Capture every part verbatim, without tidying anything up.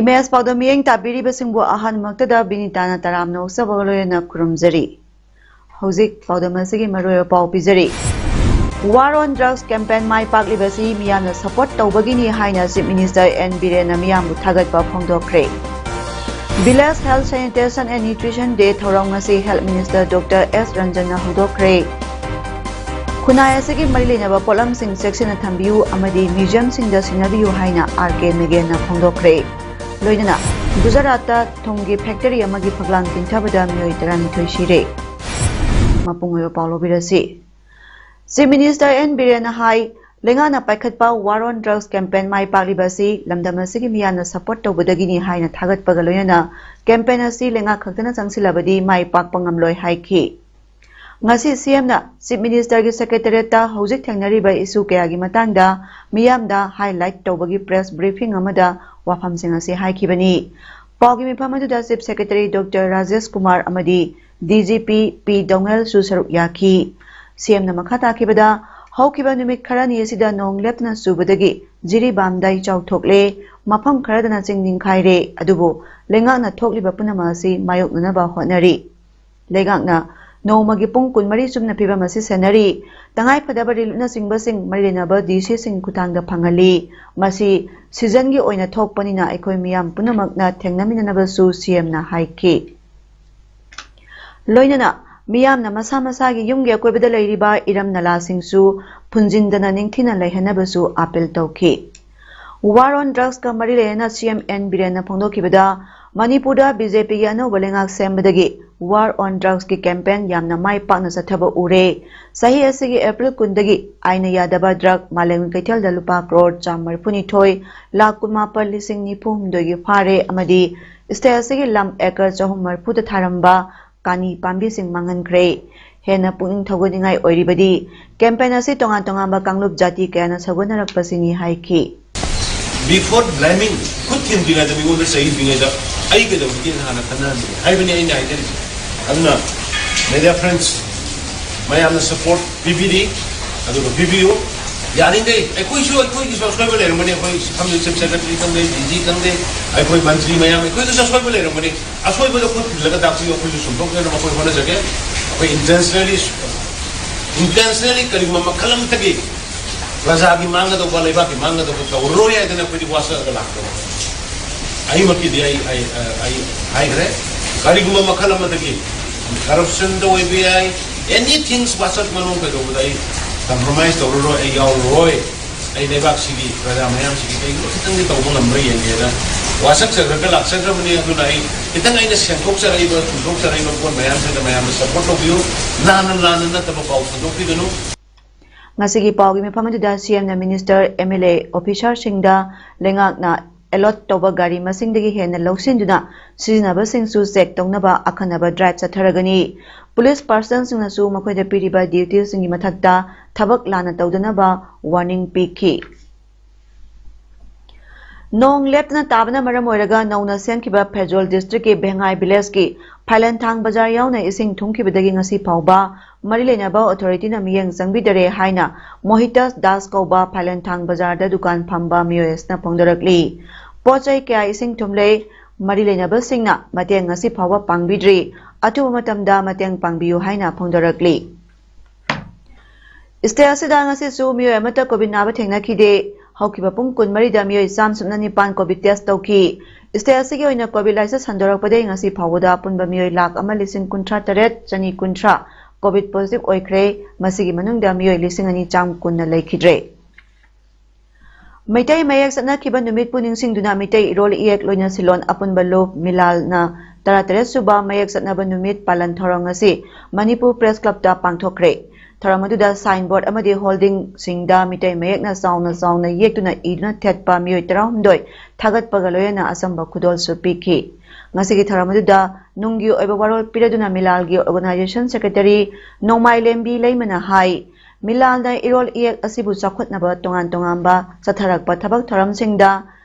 Image ꯄꯥꯎꯗꯝ ꯃꯤꯠꯌꯦꯡ ꯇꯥꯕꯤꯔꯤꯕꯁꯤꯡꯕꯨ ꯑꯍꯥꯟꯕꯃꯛꯇꯗ ꯕꯤꯅꯤꯇꯥꯅ ꯇꯔꯥꯝꯅ ꯑꯣꯛꯆꯕꯒ ꯂꯣꯏꯅꯅ ꯈꯨꯔꯨꯝꯖꯔꯤ꯫ ꯍꯧꯖꯤꯛ ꯄꯥꯎꯗꯝ ꯑꯁꯤꯒꯤ ꯃꯔꯨꯑꯣꯏꯕ ꯄꯥꯎ ꯄꯤꯖꯔꯤ꯫ War on Drugs campaign ꯃꯥꯏ ꯄꯥꯛꯂꯤꯕꯁꯤ ꯃꯤꯌꯥꯝꯅ ꯁꯄꯣꯔꯠ ꯇꯧꯕꯒꯤꯅꯤ ꯍꯥꯏꯅ Chief Minister ꯑꯦꯟ ꯕꯤꯔꯦꯟꯅ ꯃꯤꯌꯥꯝꯕꯨ ꯊꯥꯒꯠꯄ ꯐꯣꯡꯗꯣꯛꯈ꯭ꯔꯦ꯫ Village Health Sanitation and Nutrition Day ꯊꯧꯔꯝ ꯉꯁꯤ Health Minister ꯗꯣꯛꯇꯔ ꯑꯦꯁ ꯔꯟꯖꯟꯅ ꯍꯧꯗꯣꯛꯈ꯭ꯔꯦ꯫ ꯈꯨꯟꯅꯥꯏ ꯑꯁꯤꯒꯤ ꯃꯔꯤ ꯂꯩꯅꯕ ꯄꯣꯠꯂꯝꯁꯤꯡ ꯆꯦꯛꯁꯤꯟꯅ ꯊꯝꯕꯤꯌꯨ ꯑꯃꯗꯤ ꯃ꯭ꯌꯨꯖꯤꯌꯝꯁꯤꯡꯗ ꯁꯤꯟꯅꯕꯤꯌꯨ ꯍꯥꯏꯅ ꯑꯥꯔ ꯀꯦ ꯃꯤꯒꯦꯟꯅ ꯐꯣꯡꯗꯣꯛꯈ꯭ꯔꯦ꯫ ꯂꯣꯏꯅꯅ ꯒꯨꯖꯔꯥꯠꯇ ꯊꯨꯝꯒꯤ ꯐꯦꯛꯇꯔꯤ ꯑꯃꯒꯤ ꯐꯛꯂꯥꯡ ꯇꯤꯟꯊꯕꯗ ꯃꯤꯑꯣꯏ ꯇꯔꯥꯅꯤꯊꯣꯏ ꯁꯤꯔꯦ꯫ ꯃꯄꯨꯡ ꯑꯣꯏꯕ ꯄꯥꯎ ꯂꯧꯕꯤꯔꯁꯤ꯫ Chief Minister ꯑꯦꯟ ꯕꯤꯔꯦꯟꯅ ꯍꯥꯏ, ꯂꯩꯉꯥꯛꯅ ꯄꯥꯏꯈꯠꯄ War on Drugs campaign ꯃꯥꯏ ꯄꯥꯛꯂꯤꯕ ꯑꯁꯤ ꯂꯝꯗꯝ ꯑꯁꯤꯒꯤ ꯃꯤꯌꯥꯝꯅ ꯁꯄꯣꯔꯠ ꯇꯧꯕꯗꯒꯤꯅꯤ ꯍꯥꯏꯅ ꯊꯥꯒꯠꯄꯒ ꯂꯣꯏꯅꯅ campaign ꯑꯁꯤ ꯂꯩꯉꯥꯛ ꯈꯛꯇꯅ ꯆꯪꯁꯤꯜꯂꯕꯗꯤ ꯃꯥꯏ ꯄꯥꯛꯄ ꯉꯝꯂꯣꯏ ꯍꯥꯏꯈꯤ꯫ ꯉꯁꯤ ꯁꯤ ꯑꯦꯝꯅ Chief Ministerꯒꯤ Secretariatꯇ ꯍꯧꯖꯤꯛ ꯊꯦꯡꯅꯔꯤꯕ issue ꯀꯌꯥꯒꯤ ꯃꯇꯥꯡꯗ ꯃꯤꯌꯥꯝꯗ highlight ꯇꯧꯕꯒꯤ press briefing ꯑꯃꯗ ꯋꯥꯐꯝꯁꯤꯡ ꯑꯁꯤ ꯍꯥꯏꯈꯤꯕꯅꯤ꯫ ꯄꯥꯎꯒꯤ ꯃꯤꯐꯝ ꯑꯗꯨꯗ Chief Secretary doctor Rajesh Kumar ꯑꯃꯗꯤ ꯗꯤ ꯖꯤ ꯄꯤ ꯄꯤ ꯗꯧꯉꯦꯜꯁꯨ ꯁꯔꯨꯛ ꯌꯥꯈꯤ꯫ ꯁꯤ ꯑꯦꯝꯅ ꯃꯈꯥ ꯇꯥꯈꯤꯕꯗ, ꯍꯧꯈꯤꯕ ꯅꯨꯃꯤꯠ ꯈꯔꯅꯤ ꯑꯁꯤꯗ ꯅꯣꯡ ꯂꯦꯞꯇꯅ ꯆꯨꯕꯗꯒꯤ ꯖꯤꯔꯤꯕꯥꯝꯗ ꯏꯆꯥꯎ ꯊꯣꯛꯂꯦ, ꯃꯐꯝ ꯈꯔꯗꯅ ꯆꯤꯡ ꯅꯤꯡꯈꯥꯏꯔꯦ, ꯑꯗꯨꯕꯨ ꯂꯩꯉꯥꯛꯅ ꯊꯣꯛꯂꯤꯕ ꯄꯨꯝꯅꯃꯛ ꯑꯁꯤ ꯃꯥꯌꯣꯛꯅꯅꯕ ꯍꯣꯠꯅꯔꯤ꯫ ꯂꯩꯉꯥꯛꯅ ꯅꯣꯡꯃꯒꯤ ꯄꯨꯡ ꯀꯨꯟꯃꯔꯤ ꯆꯨꯞꯅ ꯐꯤꯕꯝ ꯑꯁꯤ ꯁꯦꯟꯅꯔꯤ꯫ ꯇꯉꯥꯏꯐꯗꯕ reliefꯅꯆꯤꯡꯕꯁꯤꯡ ꯃꯔꯤ ꯂꯩꯅꯕ ꯗꯤ ꯁꯤꯁꯤꯡ ꯈꯨꯠꯊꯥꯡꯗ ꯐꯪꯍꯜꯂꯤ꯫ ꯃꯁꯤ seasonꯒꯤ ꯑꯣꯏꯅ ꯊꯣꯛꯄꯅꯤꯅ ꯑꯩꯈꯣꯏ ꯃꯤꯌꯥꯝ ꯄꯨꯝꯅꯃꯛꯅ ꯊꯦꯡꯅꯃꯤꯟꯅꯅꯕꯁꯨ ꯁꯤ ꯑꯦꯝꯅ ꯍꯥꯏꯈꯤ꯫ ꯂꯣꯏꯅꯅ ꯃꯤꯌꯥꯝꯅ ꯃꯁꯥ ꯃꯁꯥꯒꯤ ꯌꯨꯝꯒꯤ ꯑꯀꯣꯏꯕꯗ ꯂꯩꯔꯤꯕ ꯏꯔꯝ ꯅꯂꯥꯁꯤꯡꯁꯨ ꯐꯨꯟꯖꯤꯟꯗꯅ ꯅꯤꯡꯊꯤꯅ ꯂꯩꯍꯟꯅꯕꯁꯨ ꯑꯥꯄꯤꯜ ꯇꯧꯈꯤ꯫ War on Drugsꯀ ꯃꯔꯤ ꯂꯩꯅꯅ ꯁꯤ ꯑꯦꯝ ꯑꯦꯟ ꯕꯤꯔꯦꯟꯅ ꯐꯣꯡꯗꯣꯛꯈꯤꯕꯗ, ꯃꯅꯤꯄꯨꯔꯗ ꯕꯤ ꯖꯦ ꯄꯤꯒꯤ ꯑꯅꯧꯕ ꯂꯩꯉꯥꯛ ꯁꯦꯝꯕꯗꯒꯤ War on Drugsꯀꯤ campaign ꯌꯥꯝꯅ ꯃꯥꯏ ꯄꯥꯛꯅ ꯆꯠꯊꯕ ꯎꯔꯦ꯫ ꯆꯍꯤ ꯑꯁꯤꯒꯤ April ꯀꯨꯟꯗꯒꯤ ꯑꯥꯏꯟꯅ ꯌꯥꯗꯕ drug ꯃꯥꯂꯦꯝꯒꯤ ꯀꯩꯊꯦꯜꯗ ꯂꯨꯄꯥ ꯀ꯭ꯔꯣꯔ ꯆꯥꯝꯃ ꯃꯔꯤꯐꯨꯅꯤꯊꯣꯏ ꯂꯥꯈ ꯀꯨꯟꯃꯥꯄꯜ ꯂꯤꯁꯤꯡ ꯅꯤꯐꯨ ꯍꯨꯝꯗꯣꯏꯒꯤ ꯐꯥꯔꯦ ꯑꯃꯗꯤ state ꯑꯁꯤꯒꯤ ꯂꯝ acre ꯆꯍꯨꯝ ꯃꯔꯤꯐꯨꯗ ꯊꯥꯔꯝꯕ ꯀꯥꯅꯤ ꯄꯥꯝꯕꯤꯁꯤꯡ ꯃꯥꯡꯍꯟꯈ꯭ꯔꯦ꯫ ꯍꯦꯟꯅ ꯄꯨꯛꯅꯤꯡ ꯊꯧꯒꯠꯅꯤꯡꯉꯥꯏ ꯑꯣꯏꯔꯤꯕꯗꯤ campaign ꯑꯁꯤ ꯇꯣꯉꯥꯟ ꯇꯣꯉꯥꯟꯕ ꯀꯥꯡꯂꯨꯞ ꯖꯥꯇꯤ ꯀꯌꯥꯅ ꯁꯧꯒꯠꯅꯔꯛꯄꯁꯤꯅꯤ ꯍꯥꯏꯈꯤ꯫ Before blaming, ꯈꯨꯠ ꯊꯤꯟꯗ꯭ꯔꯤꯉꯩꯗ, ꯃꯤꯉꯣꯟꯗ ꯆꯩꯗ꯭ꯔꯤꯉꯩꯗ ꯑꯩ ꯀꯩꯗꯧꯔꯤꯒꯦꯅ ꯍꯥꯟꯅ ꯈꯟꯅꯍꯟꯕꯅꯤ ꯍꯥꯏꯕꯅꯤ ꯑꯩꯅ ꯍꯥꯏꯖꯔꯤꯁꯦ꯫ ꯑꯗꯨꯅ media friends, ꯃꯌꯥꯝꯅ support ꯄꯤꯕꯤꯔꯤ, ꯑꯗꯨꯒ ꯄꯤꯕꯤꯌꯨ꯫ ꯌꯥꯔꯤꯈꯩ ꯑꯩꯈꯣꯏꯁꯨ, ꯑꯩꯈꯣꯏꯒꯤꯁꯨ ꯑꯁꯣꯏꯕ ꯂꯩꯔꯝꯒꯅꯤ꯫ ꯑꯩꯈꯣꯏ ꯈꯪꯗꯦ, chief secretary ꯈꯪꯗꯦ, D G ꯈꯪꯗꯦ, ꯑꯩꯈꯣꯏ ꯃꯟꯇ꯭ꯔꯤ ꯃꯌꯥꯝ, ꯑꯩꯈꯣꯏꯗꯁꯨ ꯑꯁꯣꯏꯕ ꯂꯩꯔꯝꯒꯅꯤ꯫ ꯑꯁꯣꯏꯕꯗꯣ ꯈꯨꯠ ꯊꯤꯜꯂꯒ ꯇꯥꯛꯄꯤꯌꯨ꯫ ꯑꯩꯈꯣꯏꯁꯨ ꯁꯨꯝꯗꯣꯛꯅꯅꯕ ꯑꯩꯈꯣꯏ ꯍꯣꯠꯅꯖꯒꯦ꯫ ꯑꯩꯈꯣꯏ intentionally, intentionally ꯀꯔꯤꯒꯨꯝꯕ ꯃꯈꯜ ꯑꯃꯠꯇꯒꯤ ꯄ꯭ꯔꯖꯥꯒꯤ ꯃꯥꯡꯒꯗꯧꯕ, ꯂꯩꯕꯥꯛꯀꯤ ꯃꯥꯡꯒꯗꯧꯕ ꯇꯧꯔꯔꯣꯏ ꯍꯥꯏꯗꯅ ꯑꯩꯈꯣꯏꯗꯤ ꯋꯥꯁꯛꯑꯒ ꯂꯥꯛꯇꯕ꯫ ꯑꯩꯃꯛꯀꯤꯗꯤ ꯑꯩ, ꯑꯩ, ꯑꯩ ꯍꯥꯏꯈ꯭ꯔꯦ꯫ ꯀꯔꯤꯒꯨꯝꯕ ꯃꯈꯜ ꯑꯃꯗꯒꯤ corruptionꯗ ꯑꯣꯏꯕ ꯌꯥꯏ, any things ꯋꯥꯁꯛ ꯃꯅꯨꯡ ꯀꯩꯗꯧꯕꯗ ꯑꯩ compromise ꯇꯧꯔꯔꯣꯏ, ꯑꯩ ꯌꯥꯎꯔꯔꯣꯏ꯫ ꯑꯩ ꯂꯩꯕꯥꯛꯁꯤꯒꯤ ꯄ꯭ꯔꯖꯥ ꯃꯌꯥꯝꯁꯤꯒꯤ ꯀꯩꯒꯨꯝꯕ ꯈꯤꯇꯪꯗꯤ ꯇꯧꯕ ꯉꯝꯕ꯭ꯔꯥ ꯌꯦꯡꯒꯦꯅ ꯋꯥꯁꯛꯆꯈ꯭ꯔꯒ ꯂꯥꯛꯆꯈ꯭ꯔꯕꯅꯤ꯫ ꯑꯗꯨꯅ ꯑꯩ ꯈꯤꯇꯪ ꯑꯩꯅ ꯁꯦꯡꯗꯣꯛꯆꯔꯛꯏꯕ, ꯆꯨꯝꯊꯣꯛꯆꯔꯛꯏꯕ ꯄꯣꯠ ꯃꯌꯥꯝꯁꯤꯗ ꯃꯌꯥꯝꯅ support ꯇꯧꯕꯤꯌꯨ꯫ ꯂꯥꯟꯅ ꯂꯥꯟꯅ ꯅꯠꯇꯕ ꯄꯥꯎ ꯁꯟꯗꯣꯛꯄꯤꯒꯅꯨ꯫ ꯉꯁꯤꯒꯤ ꯄꯥꯎꯒꯤ ꯃꯤꯐꯝ ꯑꯗꯨꯗ C Mꯅ minister, M L A, officerꯁꯤꯡꯗ ꯂꯩꯉꯥꯛꯅ allot ꯇꯧꯕ ꯒꯥꯔꯤ ꯃꯁꯤꯡꯗꯒꯤ ꯍꯦꯟꯅ ꯂꯧꯁꯤꯟꯗꯨꯅ ꯁꯤꯖꯤꯟꯅꯕꯁꯤꯡꯁꯨ check ꯇꯧꯅꯕ ꯑꯈꯟꯅꯕ drive ꯆꯠꯊꯔꯒꯅꯤ꯫ Police personꯁꯤꯡꯅꯁꯨ ꯃꯈꯣꯏꯗ ꯄꯤꯔꯤꯕ dutyꯁꯤꯡꯒꯤ ꯃꯊꯛꯇ ꯊꯕꯛ ꯂꯥꯟꯅ ꯇꯧꯗꯅꯕ warning ꯄꯤꯈꯤ꯫ ꯅꯣꯡ ꯂꯦꯞꯇꯅ ꯇꯥꯕꯅ ꯃꯔꯝ ꯑꯣꯏꯔꯒ ꯅꯧꯅ ꯁꯦꯝꯈꯤꯕ ꯐꯦꯔꯖꯣꯜ districtꯀꯤ ꯚꯦꯡꯉꯥꯏ villageꯀꯤ ꯐꯥꯏꯂꯦꯟꯊꯥꯡ ꯕꯖꯥꯔ ꯌꯥꯎꯅ ꯏꯁꯤꯡ ꯊꯨꯝꯈꯤꯕꯗꯒꯤ ꯉꯁꯤ ꯐꯥꯎꯕ ꯃꯔꯤ ꯂꯩꯅꯕ authorityꯅ ꯃꯤꯠꯌꯦꯡ ꯆꯪꯕꯤꯗꯔꯦ ꯍꯥꯏꯅ ꯃꯣꯍꯤꯇꯥꯁ ꯗꯥꯁ ꯀꯧꯕ ꯐꯥꯏꯂꯦꯟꯊꯥꯡ ꯕꯖꯥꯔꯗ ꯗꯨꯀꯥꯟ ꯐꯝꯕ ꯃꯤꯑꯣꯏ ꯑꯁꯤꯅ ꯐꯣꯡꯗꯣꯔꯛꯂꯤ꯫ ꯄꯣꯠ ꯆꯩ ꯀꯌꯥ ꯏꯁꯤꯡ ꯊꯨꯝꯂꯦ꯫ ꯃꯔꯤ ꯂꯩꯅꯕꯁꯤꯡꯅ ꯃꯇꯦꯡ ꯉꯁꯤ ꯐꯥꯎꯕ ꯄꯥꯡꯕꯤꯗ꯭ꯔꯤ꯫ ꯑꯊꯨꯕ ꯃꯇꯝꯗ ꯃꯇꯦꯡ ꯄꯥꯡꯕꯤꯌꯨ ꯍꯥꯏꯅ ꯐꯣꯡꯗꯣꯔꯛꯂꯤ꯫ State ꯑꯁꯤꯗ ꯉꯁꯤꯁꯨ ꯃꯤꯑꯣꯏ ꯑꯃꯠꯇ COVID ꯅꯥꯕ ꯊꯦꯡꯅꯈꯤꯗꯦ꯫ ꯍꯧꯈꯤꯕ ꯄꯨꯡ ꯀꯨꯟꯃꯔꯤꯗ ꯃꯤꯑꯣꯏ ꯆꯥꯝ ꯁꯨꯞꯅ ꯅꯤꯄꯥꯟ COVID test ꯇꯧꯈꯤ꯫ State ꯑꯁꯤꯒꯤ ꯑꯣꯏꯅ COVID ꯂꯥꯏꯆꯠ ꯁꯟꯗꯣꯔꯛꯄꯗꯒꯤ ꯉꯁꯤ ꯐꯥꯎꯕꯗ ꯑꯄꯨꯟꯕ ꯃꯤꯑꯣꯏ ꯂꯥꯈ ꯑꯃ ꯂꯤꯁꯤꯡ ꯀꯨꯟꯊ꯭ꯔꯥ ꯇꯔꯦꯠ ꯆꯅꯤ ꯀꯨꯟꯊ꯭ꯔꯥ COVID positive ꯑꯣꯏꯈ꯭ꯔꯦ꯫ ꯃꯁꯤꯒꯤ ꯃꯅꯨꯡꯗ ꯃꯤꯑꯣꯏ ꯂꯤꯁꯤꯡ ꯑꯅꯤ ꯆꯥꯝ ꯀꯨꯟꯅ ꯂꯩꯈꯤꯗ꯭ꯔꯦ꯫ ꯃꯩꯇꯩ ꯃꯌꯦꯛ ꯆꯠꯅꯈꯤꯕ ꯅꯨꯃꯤꯠꯄꯨ ꯅꯤꯡꯁꯤꯡꯗꯨꯅ ꯃꯤꯇꯩ ꯏꯔꯣꯜ ꯏꯌꯦꯛ ꯂꯣꯏꯅ ꯁꯤꯜꯂꯣꯟ ꯑꯄꯨꯟꯕ ꯂꯨꯞ ꯃꯤꯂꯥꯜꯅ ꯇꯔꯥꯇꯔꯦꯠ ꯁꯨꯕ ꯃꯌꯦꯛ ꯆꯠꯅꯕ ꯅꯨꯃꯤꯠ ꯄꯥꯂꯟ ꯊꯧꯔꯝ ꯉꯁꯤ ꯃꯅꯤꯄꯨꯔ ꯄ꯭ꯔꯦꯁ ꯀ꯭ꯂꯕꯇ ꯄꯥꯡꯊꯣꯛꯈ꯭ꯔꯦ꯫ ꯊꯧꯔꯝ ꯑꯗꯨꯗ ꯁꯥꯏꯟꯕꯣꯔꯗ ꯑꯃꯗꯤ ꯍꯣꯜꯗꯤꯡꯁꯤꯡꯗ ꯃꯤꯇꯩ ꯃꯌꯦꯛꯅ ꯆꯥꯎꯅ ꯆꯥꯎꯅ ꯌꯦꯛꯇꯨꯅ ꯏꯗꯨꯅ ꯊꯦꯠꯄ ꯃꯤꯑꯣꯏ ꯇꯔꯥꯍꯨꯝꯗꯣꯏ ꯊꯥꯒꯠꯄꯒ ꯂꯣꯏꯅꯅ ꯑꯆꯝꯕ ꯈꯨꯗꯣꯜꯁꯨ ꯄꯤꯈꯤ꯫ ꯉꯁꯤꯒꯤ ꯊꯧꯔꯝ ꯑꯗꯨꯗ ꯅꯨꯡꯒꯤ ꯑꯣꯏꯕ ꯋꯥꯔꯣꯜ ꯄꯤꯔꯗꯨꯅ ꯃꯤꯂꯥꯜꯒꯤ organization secretary ꯅꯣꯡꯃꯥꯏꯂꯦꯝꯕꯤ ꯂꯩꯃꯅ ꯍꯥꯏ, ꯃꯤꯂꯥꯜꯅ ꯏꯔꯣꯜ ꯏꯌꯦꯛ ꯑꯁꯤꯕꯨ ꯆꯥꯎꯈꯠꯅꯕ ꯇꯣꯉꯥꯟ ꯇꯣꯉꯥꯟꯕ ꯆꯠꯊꯔꯛꯄ ꯊꯕꯛ ꯊꯧꯔꯝꯁꯤꯡꯗ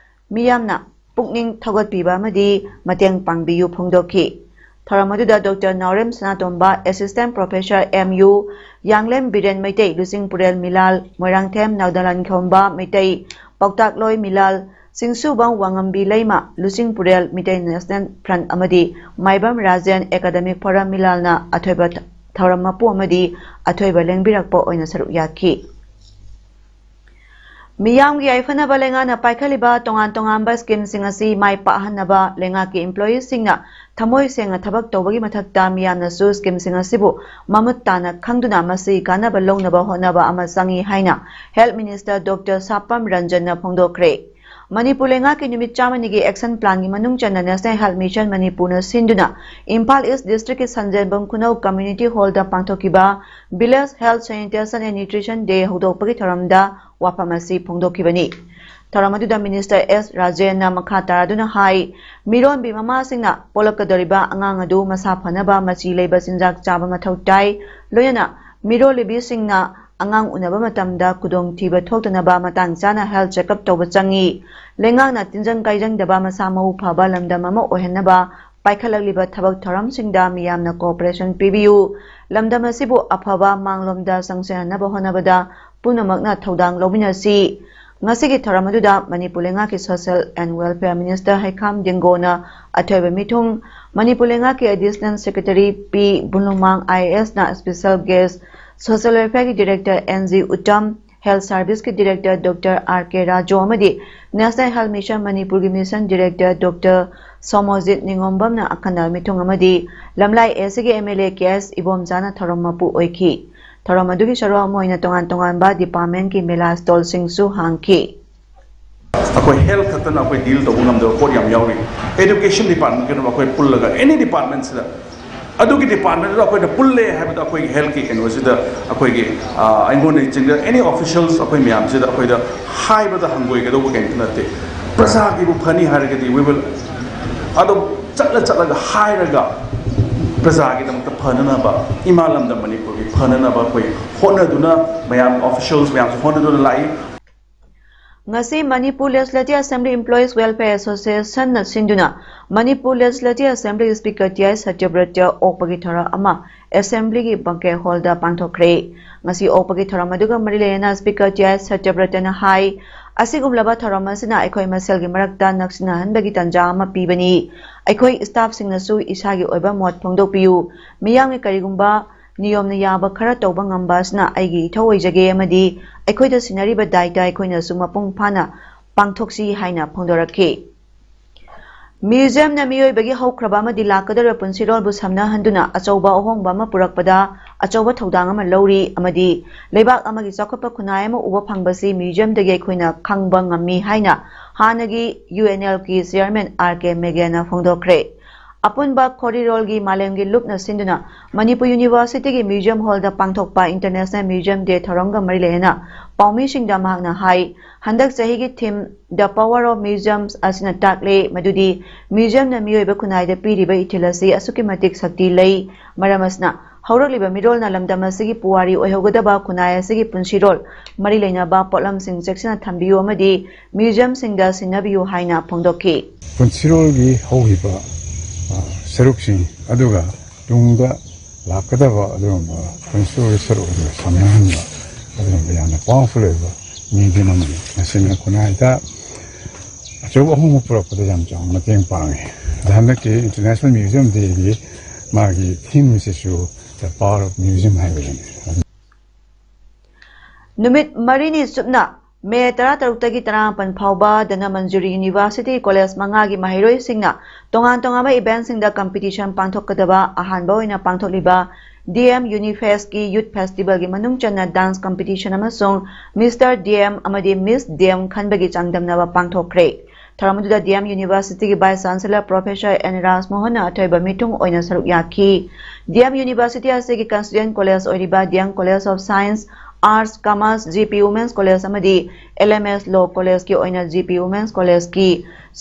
ꯃꯤꯌꯥꯝꯅ ꯄꯨꯛꯅꯤꯡ ꯊꯧꯒꯠꯄꯤꯕ ꯑꯃꯗꯤ ꯃꯇꯦꯡ ꯄꯥꯡꯕꯤꯌꯨ ꯐꯣꯡꯗꯣꯛꯈꯤ꯫ ꯊꯧꯔꯝ ꯑꯗꯨꯗ doctor Naorem Sanatomba, assistant professor M U, Yanglem Biren Meitei, ꯂꯨꯆꯤꯡꯄꯨꯔꯦꯜ ꯃꯤꯂꯥꯜ, ꯃꯣꯏꯔꯥꯡꯊꯦꯝ ꯅꯥꯎꯗꯂꯥꯟꯈꯣꯝꯕ ꯃꯩꯇꯩ, ꯄꯥꯎꯇꯥꯛꯂꯣꯏ ꯃꯤꯂꯥꯜ, ꯆꯤꯡꯁꯨꯕꯝ ꯋꯥꯉꯝꯕꯤ ꯂꯩꯃ, ꯂꯨꯆꯤꯡꯄꯨꯔꯦꯜ ꯃꯤꯇꯩ National Front ꯑꯃꯗꯤ ꯃꯥꯏꯕꯝ ꯔꯥꯖꯦꯟ academic forum ꯃꯤꯂꯥꯜꯅ ꯑꯊꯣꯏꯕ ꯊꯧꯔꯝ ꯃꯄꯨ ꯑꯃꯗꯤ ꯑꯊꯣꯏꯕ ꯂꯦꯡꯕꯤꯔꯛꯄ ꯑꯣꯏꯅ ꯁꯔꯨꯛ ꯌꯥꯈꯤ꯫ ꯃꯤꯌꯥꯝꯒꯤ ꯌꯥꯏꯐꯅꯕ ꯂꯩꯉꯥꯛꯅ ꯄꯥꯏꯈꯠꯂꯤꯕ ꯇꯣꯉꯥꯟ ꯇꯣꯉꯥꯟꯕ scheme ꯁꯤꯡ ꯑꯁꯤ ꯃꯥꯏ ꯄꯥꯛꯍꯟꯅꯕ ꯂꯩꯉꯥꯛꯀꯤ employee ꯁꯤꯡꯅ ꯊꯃꯣꯏ ꯁꯦꯡꯅ ꯊꯕꯛ ꯇꯧꯕꯒꯤ ꯃꯊꯛꯇ ꯃꯤꯌꯥꯝꯅꯁꯨ scheme ꯁꯤꯡ ꯑꯁꯤꯕꯨ ꯃꯃꯨꯠ ꯇꯥꯅ ꯈꯪꯗꯨꯅ ꯃꯁꯤ ꯀꯥꯟꯅꯕ ꯂꯧꯅꯕ ꯍꯣꯠꯅꯕ ꯑꯃ ꯆꯪꯏ ꯍꯥꯏꯅ Health Minister ꯗꯣꯛꯇꯔ ꯁꯥꯄꯝ ꯔꯟꯖꯟꯅ ꯐꯣꯡꯗꯣꯛꯈ꯭ꯔꯦ꯫ ꯃꯅꯤꯄꯨꯔ ꯂꯩꯉꯥꯛꯀꯤ ꯅꯨꯃꯤꯠ ꯆꯥꯝꯃꯅꯤꯒꯤ action plan ꯒꯤ ꯃꯅꯨꯡ ꯆꯟꯅ National Health Mission ꯃꯅꯤꯄꯨꯔꯅ ꯁꯤꯟꯗꯨꯅ ꯏꯝꯐꯥꯜ East district ꯀꯤ ꯁꯟꯖꯦꯟꯕꯝ ꯈꯨꯅꯧ community hall ꯗ ꯄꯥꯡꯊꯣꯛꯈꯤꯕ Village Health Sanitation and Nutrition Day ꯍꯧꯗꯣꯛꯄꯒꯤ ꯊꯧꯔꯝꯗ ꯋꯥꯐꯝ ꯑꯁꯤ ꯐꯣꯡꯗꯣꯛꯈꯤꯕꯅꯤ꯫ ꯊꯧꯔꯝ ꯑꯗꯨꯗ Minister ꯑꯦꯁ ꯔꯥꯖꯦꯟꯅ ꯃꯈꯥ ꯇꯥꯔꯗꯨꯅ ꯍꯥꯏ, ꯃꯤꯔꯣꯟꯕꯤ ꯃꯃꯥꯁꯤꯡꯅ ꯄꯣꯛꯂꯛꯀꯗꯧꯔꯤꯕ ꯑꯉꯥꯡ ꯑꯗꯨ ꯃꯁꯥ ꯐꯅꯕ ꯃꯆꯤ ꯂꯩꯕ ꯆꯤꯟꯖꯥꯛ ꯆꯥꯕ ꯃꯊꯧ ꯇꯥꯏ, ꯂꯣꯏꯅꯅ ꯃꯤꯔꯣꯜꯂꯤꯕꯤꯁꯤꯡꯅ ꯑꯉꯥꯡ ꯎꯅꯕ ꯃꯇꯝꯗ ꯈꯨꯗꯣꯡꯊꯤꯕ ꯊꯣꯛꯇꯅꯕ ꯃꯇꯥꯡ ꯆꯥꯅ health checkup ꯇꯧꯕ ꯆꯪꯏ꯫ ꯂꯩꯉꯥꯛꯅ ꯇꯤꯟꯖꯪ ꯀꯥꯏꯖꯪꯗꯕ ꯃꯁꯥ ꯃꯎ ꯐꯕ ꯂꯝꯗꯝ ꯑꯃ ꯑꯣꯏꯍꯟꯅꯕ ꯄꯥꯏꯈꯠꯂꯛꯂꯤꯕ ꯊꯕꯛ ꯊꯧꯔꯝꯁꯤꯡꯗ ꯃꯤꯌꯥꯝꯅ cooperation ꯄꯤꯕꯤꯌꯨ꯫ ꯂꯝꯗꯝ ꯑꯁꯤꯕꯨ ꯑꯐꯕ ꯃꯥꯡꯂꯣꯝꯗ ꯆꯪꯁꯤꯟꯅꯅꯕ ꯍꯣꯠꯅꯕꯗ ꯄꯨꯝꯅꯃꯛꯅ ꯊꯧꯗꯥꯡ ꯂꯧꯃꯤꯟꯅꯁꯤ꯫ ꯉꯁꯤꯒꯤ ꯊꯧꯔꯝ ꯑꯗꯨꯗ ꯃꯅꯤꯄꯨꯔ ꯂꯩꯉꯥꯛꯀꯤ Social and Welfare Minister ꯍꯩꯈꯥꯝ ꯗꯤꯡꯒꯣꯅ ꯑꯊꯣꯏꯕ ꯃꯤꯊꯨꯡ, ꯃꯅꯤꯄꯨꯔ ꯂꯩꯉꯥꯛꯀꯤ Additional Secretary P Bunumang I A S ꯅ special guest, Social Welfare ꯒꯤ Director N G Uttam, Health Service ꯀꯤ Director ꯗꯣꯛꯇꯔ ꯑꯥꯔ ꯀꯦ ꯔꯥꯖꯨ ꯑꯃꯗꯤ National Health Mission ꯃꯅꯤꯄꯨꯔꯒꯤ Mission Director ꯗꯣꯛꯇꯔ ꯁꯣꯃꯣꯖꯤꯠ ꯅꯤꯉꯣꯝꯕꯝꯅ ꯑꯈꯟꯅꯕ ꯃꯤꯊꯨꯡ ꯑꯃꯗꯤ ꯂꯝꯂꯥꯏ A C ꯒꯤ M L A ꯀꯦ ꯑꯦꯁ ꯏꯕꯣꯝꯆꯥꯅ ꯊꯧꯔꯝ ꯃꯄꯨ ꯑꯣꯏꯈꯤ꯫ ꯊꯧꯔꯝ ꯑꯗꯨꯒꯤ ꯁꯔꯨꯛ ꯑꯃ ꯑꯣꯏꯅ ꯇꯣꯉꯥꯟ ꯇꯣꯉꯥꯟꯕ department ꯀꯤ ꯃꯦꯂꯥ stall ꯁꯤꯡꯁꯨ ꯍꯥꯡꯈꯤ꯫ ꯑꯩꯈꯣꯏ ꯍꯦꯜꯊ ꯈꯛꯇꯅ ꯑꯩꯈꯣꯏ ꯗꯤꯜ ꯇꯧꯕ ꯉꯝꯗꯕ ꯄꯣꯠ ꯌꯥꯝ ꯌꯥꯎꯔꯤ꯫ ꯑꯦꯖꯨꯀꯦꯁꯟ ꯗꯤꯄꯥꯔꯠꯃꯦꯟꯒꯤꯗꯃꯛ ꯑꯩꯈꯣꯏ ꯄꯨꯜꯂꯒ ꯑꯦꯅꯤ ꯗꯤꯄꯥꯔꯠꯃꯦꯟꯁꯤꯗ ꯑꯗꯨꯒꯤ ꯗꯤꯄꯥꯔꯠꯃꯦꯟꯗꯨꯗ ꯑꯩꯈꯣꯏꯅ ꯄꯨꯜꯂꯦ ꯍꯥꯏꯕꯗ ꯑꯩꯈꯣꯏꯒꯤ ꯍꯦꯜꯊꯀꯤ ꯀꯩꯅꯣꯁꯤꯗ ꯑꯩꯈꯣꯏꯒꯤ ꯑꯩꯉꯣꯟꯗ ꯆꯤꯡꯗ ꯑꯦꯅꯤ ꯑꯣꯐꯤꯁꯤꯌꯦꯜꯁ ꯑꯩꯈꯣꯏ ꯃꯌꯥꯝꯁꯤꯗ ꯑꯩꯈꯣꯏꯗ ꯍꯥꯏꯕꯗ ꯍꯪꯒꯣꯏꯒꯗꯧꯕ ꯀꯩꯝꯇ ꯅꯠꯇꯦ꯫ ꯄ꯭ꯔꯖꯥꯒꯤꯕꯨ ꯐꯅꯤ ꯍꯥꯏꯔꯒꯗꯤ we will ꯑꯗꯨꯝ ꯆꯠꯂ ꯆꯠꯂꯒ ꯍꯥꯏꯔꯒ ꯄ꯭ꯔꯖꯥꯒꯤꯗꯃꯛꯇ ꯐꯅꯅꯕ, ꯏꯃꯥ ꯂꯝꯗꯝ ꯃꯅꯤꯄꯨꯔꯒꯤ ꯐꯅꯅꯕ ꯑꯩꯈꯣꯏ ꯍꯣꯠꯅꯗꯨꯅ ꯃꯌꯥꯝ ꯑꯣꯐꯤꯁꯤꯌꯦꯜꯁ ꯃꯌꯥꯝꯁꯨ ꯍꯣꯠꯅꯗꯨꯅ ꯂꯥꯛꯏ꯫ ꯉꯁꯤ Manipur legislative assembly employees welfare ꯑꯦꯁꯣꯁꯤꯌꯦꯁꯟꯅ ꯁꯤꯟꯗꯨꯅ Manipur legislative assembly speaker T I Satyabrata ꯑꯣꯛꯄꯒꯤ ꯊꯧꯔꯝ ꯑꯃ ꯑꯦꯁꯦꯝꯕ꯭ꯂꯤꯒꯤ ꯕꯪꯀꯦꯠ ꯍꯣꯜꯗ ꯄꯥꯡꯊꯣꯛꯈ꯭ꯔꯦ꯫ ꯉꯁꯤ ꯑꯣꯛꯄꯒꯤ ꯊꯧꯔꯝ ꯑꯗꯨꯒ ꯃꯔꯤ ꯂꯩꯅꯅ ꯁ꯭ꯄꯤꯀꯔ ꯇꯤ ꯑꯥꯏ ꯁꯇ꯭ꯌꯕ꯭ꯔꯇꯅ ꯍꯥꯏ, ꯑꯁꯤꯒꯨꯝꯂꯕ ꯊꯧꯔꯝ ꯑꯁꯤꯅ ꯑꯩꯈꯣꯏ ꯃꯁꯦꯜꯒꯤ ꯃꯔꯛꯇ ꯅꯛꯁꯤꯟꯅꯍꯟꯕꯒꯤ ꯇꯥꯟꯖꯥ ꯑꯃ ꯄꯤꯕꯅꯤ꯫ ꯑꯩꯈꯣꯏ ꯁ꯭ꯇꯥꯐꯁꯤꯡꯅꯁꯨ ꯏꯁꯥꯒꯤ ꯑꯣꯏꯕ ꯃꯣꯠ ꯐꯣꯡꯗꯣꯛꯄꯤꯌꯨ꯫ ꯃꯤꯌꯥꯝꯒꯤ ꯀꯔꯤꯒꯨꯝꯕ ꯅꯤꯌꯣꯝꯅ ꯌꯥꯕ ꯈꯔ ꯇꯧꯕ ꯉꯝꯕ ꯑꯁꯤꯅ ꯑꯩꯒꯤ ꯏꯊꯧ ꯑꯣꯏꯖꯒꯦ ꯑꯃꯗꯤ ꯑꯩꯈꯣꯏꯗ ꯁꯤꯟꯅꯔꯤꯕ ꯗꯥꯏꯇ ꯑꯩꯈꯣꯏꯅꯁꯨ ꯃꯄꯨꯡ ꯐꯥꯅ ꯄꯥꯡꯊꯣꯛꯁꯤ ꯍꯥꯏꯅ ꯐꯣꯡꯗꯣꯔꯛꯈꯤ꯫ ꯃ꯭ꯌꯨꯖꯤꯌꯝꯅ ꯃꯤꯑꯣꯏꯕꯒꯤ ꯍꯧꯈ꯭ꯔꯕ ꯑꯃꯗꯤ ꯂꯥꯛꯀꯗꯧꯔꯤꯕ ꯄꯨꯟꯁꯤꯔꯣꯜꯕꯨ ꯁꯝꯅꯍꯟꯗꯨꯅ ꯑꯆꯧꯕ ꯑꯍꯣꯡꯕ ꯑꯃ ꯄꯨꯔꯛꯄꯗ ꯑꯆꯧꯕ ꯊꯧꯗꯥꯡ ꯑꯃ ꯂꯧꯔꯤ ꯑꯃꯗꯤ ꯂꯩꯕꯥꯛ ꯑꯃꯒꯤ ꯆꯥꯎꯈꯠꯄ ꯈꯨꯟꯅꯥꯏ ꯑꯃ ꯎꯕ ꯐꯪꯕꯁꯤ ꯃ꯭ꯌꯨꯖꯤꯌꯝꯗꯒꯤ ꯑꯩꯈꯣꯏꯅ ꯈꯪꯕ ꯉꯝꯃꯤ ꯍꯥꯏꯅ ꯍꯥꯟꯅꯒꯤ ꯌꯨ ꯑꯦꯟ ꯑꯦꯜꯒꯤ ꯆꯤꯌꯔꯃꯦꯟ ꯑꯥꯔ ꯀꯦ ꯃꯦꯒꯦꯅ ꯐꯣꯡꯗꯣꯛꯈ꯭ꯔꯦ꯫ ꯑꯄꯨꯟꯕ ꯈꯣꯔꯤꯔꯣꯜꯒꯤ ꯃꯥꯂꯦꯝꯒꯤ ꯂꯨꯞꯅ ꯁꯤꯟꯗꯨꯅ ꯃꯅꯤꯄꯨꯔ ꯌꯨꯅꯤꯚꯔꯁꯤꯇꯤꯒꯤ ꯃ꯭ꯌꯨꯖꯤꯌꯝ ꯍꯣꯜꯗ ꯄꯥꯡꯊꯣꯛꯄ ꯏꯟꯇꯔꯅꯦꯁꯅꯦꯜ ꯃ꯭ꯌꯨꯖꯤꯌꯝ ꯗꯦ ꯊꯧꯔꯝꯒ ꯃꯔꯤ ꯂꯩꯅꯅ ꯄꯥꯎꯃꯤꯁꯤꯡꯗ ꯃꯍꯥꯛꯅ ꯍꯥꯏ, ꯍꯟꯗꯛ ꯆꯍꯤꯒꯤ ꯊꯤꯝ The Power of Museums ꯑꯁꯤꯅ ꯇꯥꯛꯂꯦ ꯃꯗꯨꯗꯤ ꯃ꯭ꯌꯨꯖꯤꯌꯝꯅ ꯃꯤꯑꯣꯏꯕ ꯈꯨꯟꯅꯥꯏꯗ ꯄꯤꯔꯤꯕ ꯏꯊꯤꯜ ꯑꯁꯤ ꯑꯁꯨꯛꯀꯤ ꯃꯇꯤꯛ ꯁꯛꯇꯤ ꯂꯩ꯫ ꯃꯔꯝ ꯑꯁꯤꯅ ꯍꯧꯔꯛꯂꯤꯕ ꯃꯤꯔꯣꯜꯅ ꯂꯝꯗꯝ ꯑꯁꯤꯒꯤ ꯄꯨꯋꯥꯔꯤ ꯑꯣꯏꯍꯧꯒꯗꯕ ꯈꯨꯟꯅꯥꯏ ꯑꯁꯤꯒꯤ ꯄꯨꯟꯁꯤꯔꯣꯜ ꯃꯔꯤ ꯂꯩꯅꯕ ꯄꯣꯠꯂꯝꯁꯤꯡ ꯆꯦꯛꯁꯤꯟꯅ ꯊꯝꯕꯤꯌꯨ ꯑꯃꯗꯤ ꯃ꯭ꯌꯨꯖꯤꯌꯝꯁꯤꯡꯗ ꯁꯤꯟꯅꯕꯤꯌꯨ ꯍꯥꯏꯅ ꯐꯣꯡꯗꯣꯛꯈꯤ꯫ ꯄꯨꯟꯁꯤꯔꯣꯜꯒꯤ ꯍꯧꯈꯤꯕ ꯁꯔꯨꯛꯁꯤꯡ ꯑꯗꯨꯒ ꯇꯨꯡꯗ ꯂꯥꯛꯀꯗꯕ ꯑꯗꯨꯒꯨꯝꯕ ꯄꯨꯟꯁꯤꯔꯣꯜꯒꯤ ꯁꯔꯨꯛ ꯑꯗꯨꯒ ꯁꯝꯅꯍꯟꯕ ꯑꯗꯨꯒꯨꯝꯕ ꯌꯥꯝꯅ ꯄꯥꯋꯔꯐꯨꯜ ꯑꯣꯏꯕ ꯃ꯭ꯌꯨꯖꯤꯌꯝ ꯑꯃꯅꯤ꯫ ꯃꯁꯤꯅ ꯈꯨꯟꯅꯥꯏꯗ ꯑꯆꯧꯕ ꯑꯍꯣꯡꯕ ꯄꯨꯔꯛꯄꯗ ꯌꯥꯝ ꯆꯥꯎꯅ ꯃꯇꯦꯡ ꯄꯥꯡꯉꯤ꯫ ꯑꯗ ꯍꯟꯗꯛꯀꯤ ꯏꯟꯇꯔꯅꯦꯁꯅꯦꯜ ꯃ꯭ꯌꯨꯖꯤꯌꯝ ꯗꯦꯒꯤ ꯃꯥꯒꯤ ꯊꯤꯝꯁꯤꯁꯨ The Power of Museum ꯍꯥꯏꯕꯁꯤꯅꯤ꯫ ꯅꯨꯃꯤꯠ ꯃꯔꯤꯅꯤ ꯆꯨꯞꯅ ꯃꯦ ꯇꯔꯥꯇꯔꯨꯛꯇꯒꯤ ꯇꯔꯥꯃꯥꯄꯟ ꯐꯥꯎꯕ ꯙꯅꯃꯟꯖꯨꯔꯤ ꯌꯨꯅꯤꯚꯔꯁꯤꯇꯤ ꯀꯣꯂꯦꯖ ꯃꯉꯥꯒꯤ ꯃꯍꯩꯔꯣꯏꯁꯤꯡꯅ ꯇꯣꯉꯥꯟ ꯇꯣꯉꯥꯟꯕ ꯏꯚꯦꯟꯠꯁꯤꯡꯗ ꯀꯝꯄꯤꯇꯤꯁꯟ ꯄꯥꯡꯊꯣꯛꯀꯗꯕ ꯑꯍꯥꯟꯕ ꯑꯣꯏꯅ ꯄꯥꯡꯊꯣꯛꯂꯤꯕ D M Unifestꯀꯤ Youth Festivalꯒꯤ ꯃꯅꯨꯡ ꯆꯟꯅ dance competition ꯑꯃꯁꯨꯡ Mister D M ꯑꯃꯗꯤ Miss D M ꯈꯟꯕꯒꯤ ꯆꯥꯡꯗꯝꯅꯕ ꯄꯥꯡꯊꯣꯛꯈ꯭ꯔꯦ꯫ ꯊꯧꯔꯝ ꯑꯗꯨꯗ D M Universityꯒꯤ Vice Chancellor Professor N ꯔꯥꯖꯃꯣꯍꯟꯅ ꯑꯊꯣꯏꯕ ꯃꯤꯊꯨꯡ ꯑꯣꯏꯅ ꯁꯔꯨꯛ ꯌꯥꯈꯤ꯫ D M University ꯑꯁꯤꯒꯤ constituent college ꯑꯣꯏꯔꯤꯕ D M College of Science, Arts, Commerce, G P Women's College ꯑꯃꯗꯤ L M S Law Collegeꯀꯤ ꯑꯣꯏꯅ G P Women's Collegeꯀꯤ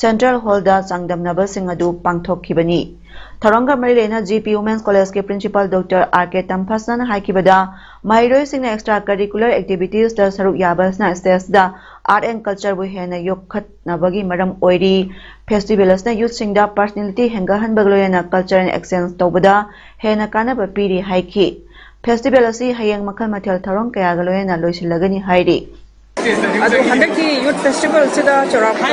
Central Hallꯗ ꯆꯥꯡꯗꯝꯅꯕꯁꯤꯡ ꯑꯗꯨ ꯄꯥꯡꯊꯣꯛꯈꯤꯕꯅꯤ꯫ ꯊꯧꯔꯝꯒ ꯃꯔꯤ ꯂꯩꯅ G P Women's Collegeꯀꯤ Principal Doctor R K ꯇꯝꯐꯥꯁꯅꯥꯅ ꯍꯥꯏꯈꯤꯕꯗ, ꯃꯍꯩꯔꯣꯏꯁꯤꯡꯅ extra curricular activitiesꯇ ꯁꯔꯨꯛ ꯌꯥꯕ ꯑꯁꯤꯅ stageꯇ art and cultureꯕꯨ ꯍꯦꯟꯅ ꯌꯣꯛꯈꯠꯅꯕꯒꯤ ꯃꯔꯝ ꯑꯣꯏꯔꯤ꯫ Festival ꯑꯁꯤꯅ youthꯁꯤꯡꯗ personality ꯍꯦꯟꯒꯠꯍꯟꯕꯒ ꯂꯣꯏꯅꯅ culture and exchange ꯇꯧꯕꯗ ꯍꯦꯟꯅ ꯀꯥꯟꯅꯕ ꯄꯤꯔꯤ ꯍꯥꯏꯈꯤ꯫ Festival ꯑꯁꯤ ꯍꯌꯦꯡ ꯃꯈꯜ ꯃꯊꯦꯜ ꯊꯧꯔꯝ ꯀꯌꯥꯒ ꯂꯣꯏꯅꯅ ꯂꯣꯏꯁꯤꯜꯂꯒꯅꯤ ꯍꯥꯏꯔꯤ꯫ ꯑꯗꯨ ꯍꯟꯗꯛꯀꯤ Youth Festivalꯁꯤꯗ ꯆꯥꯎꯔꯥꯛꯄ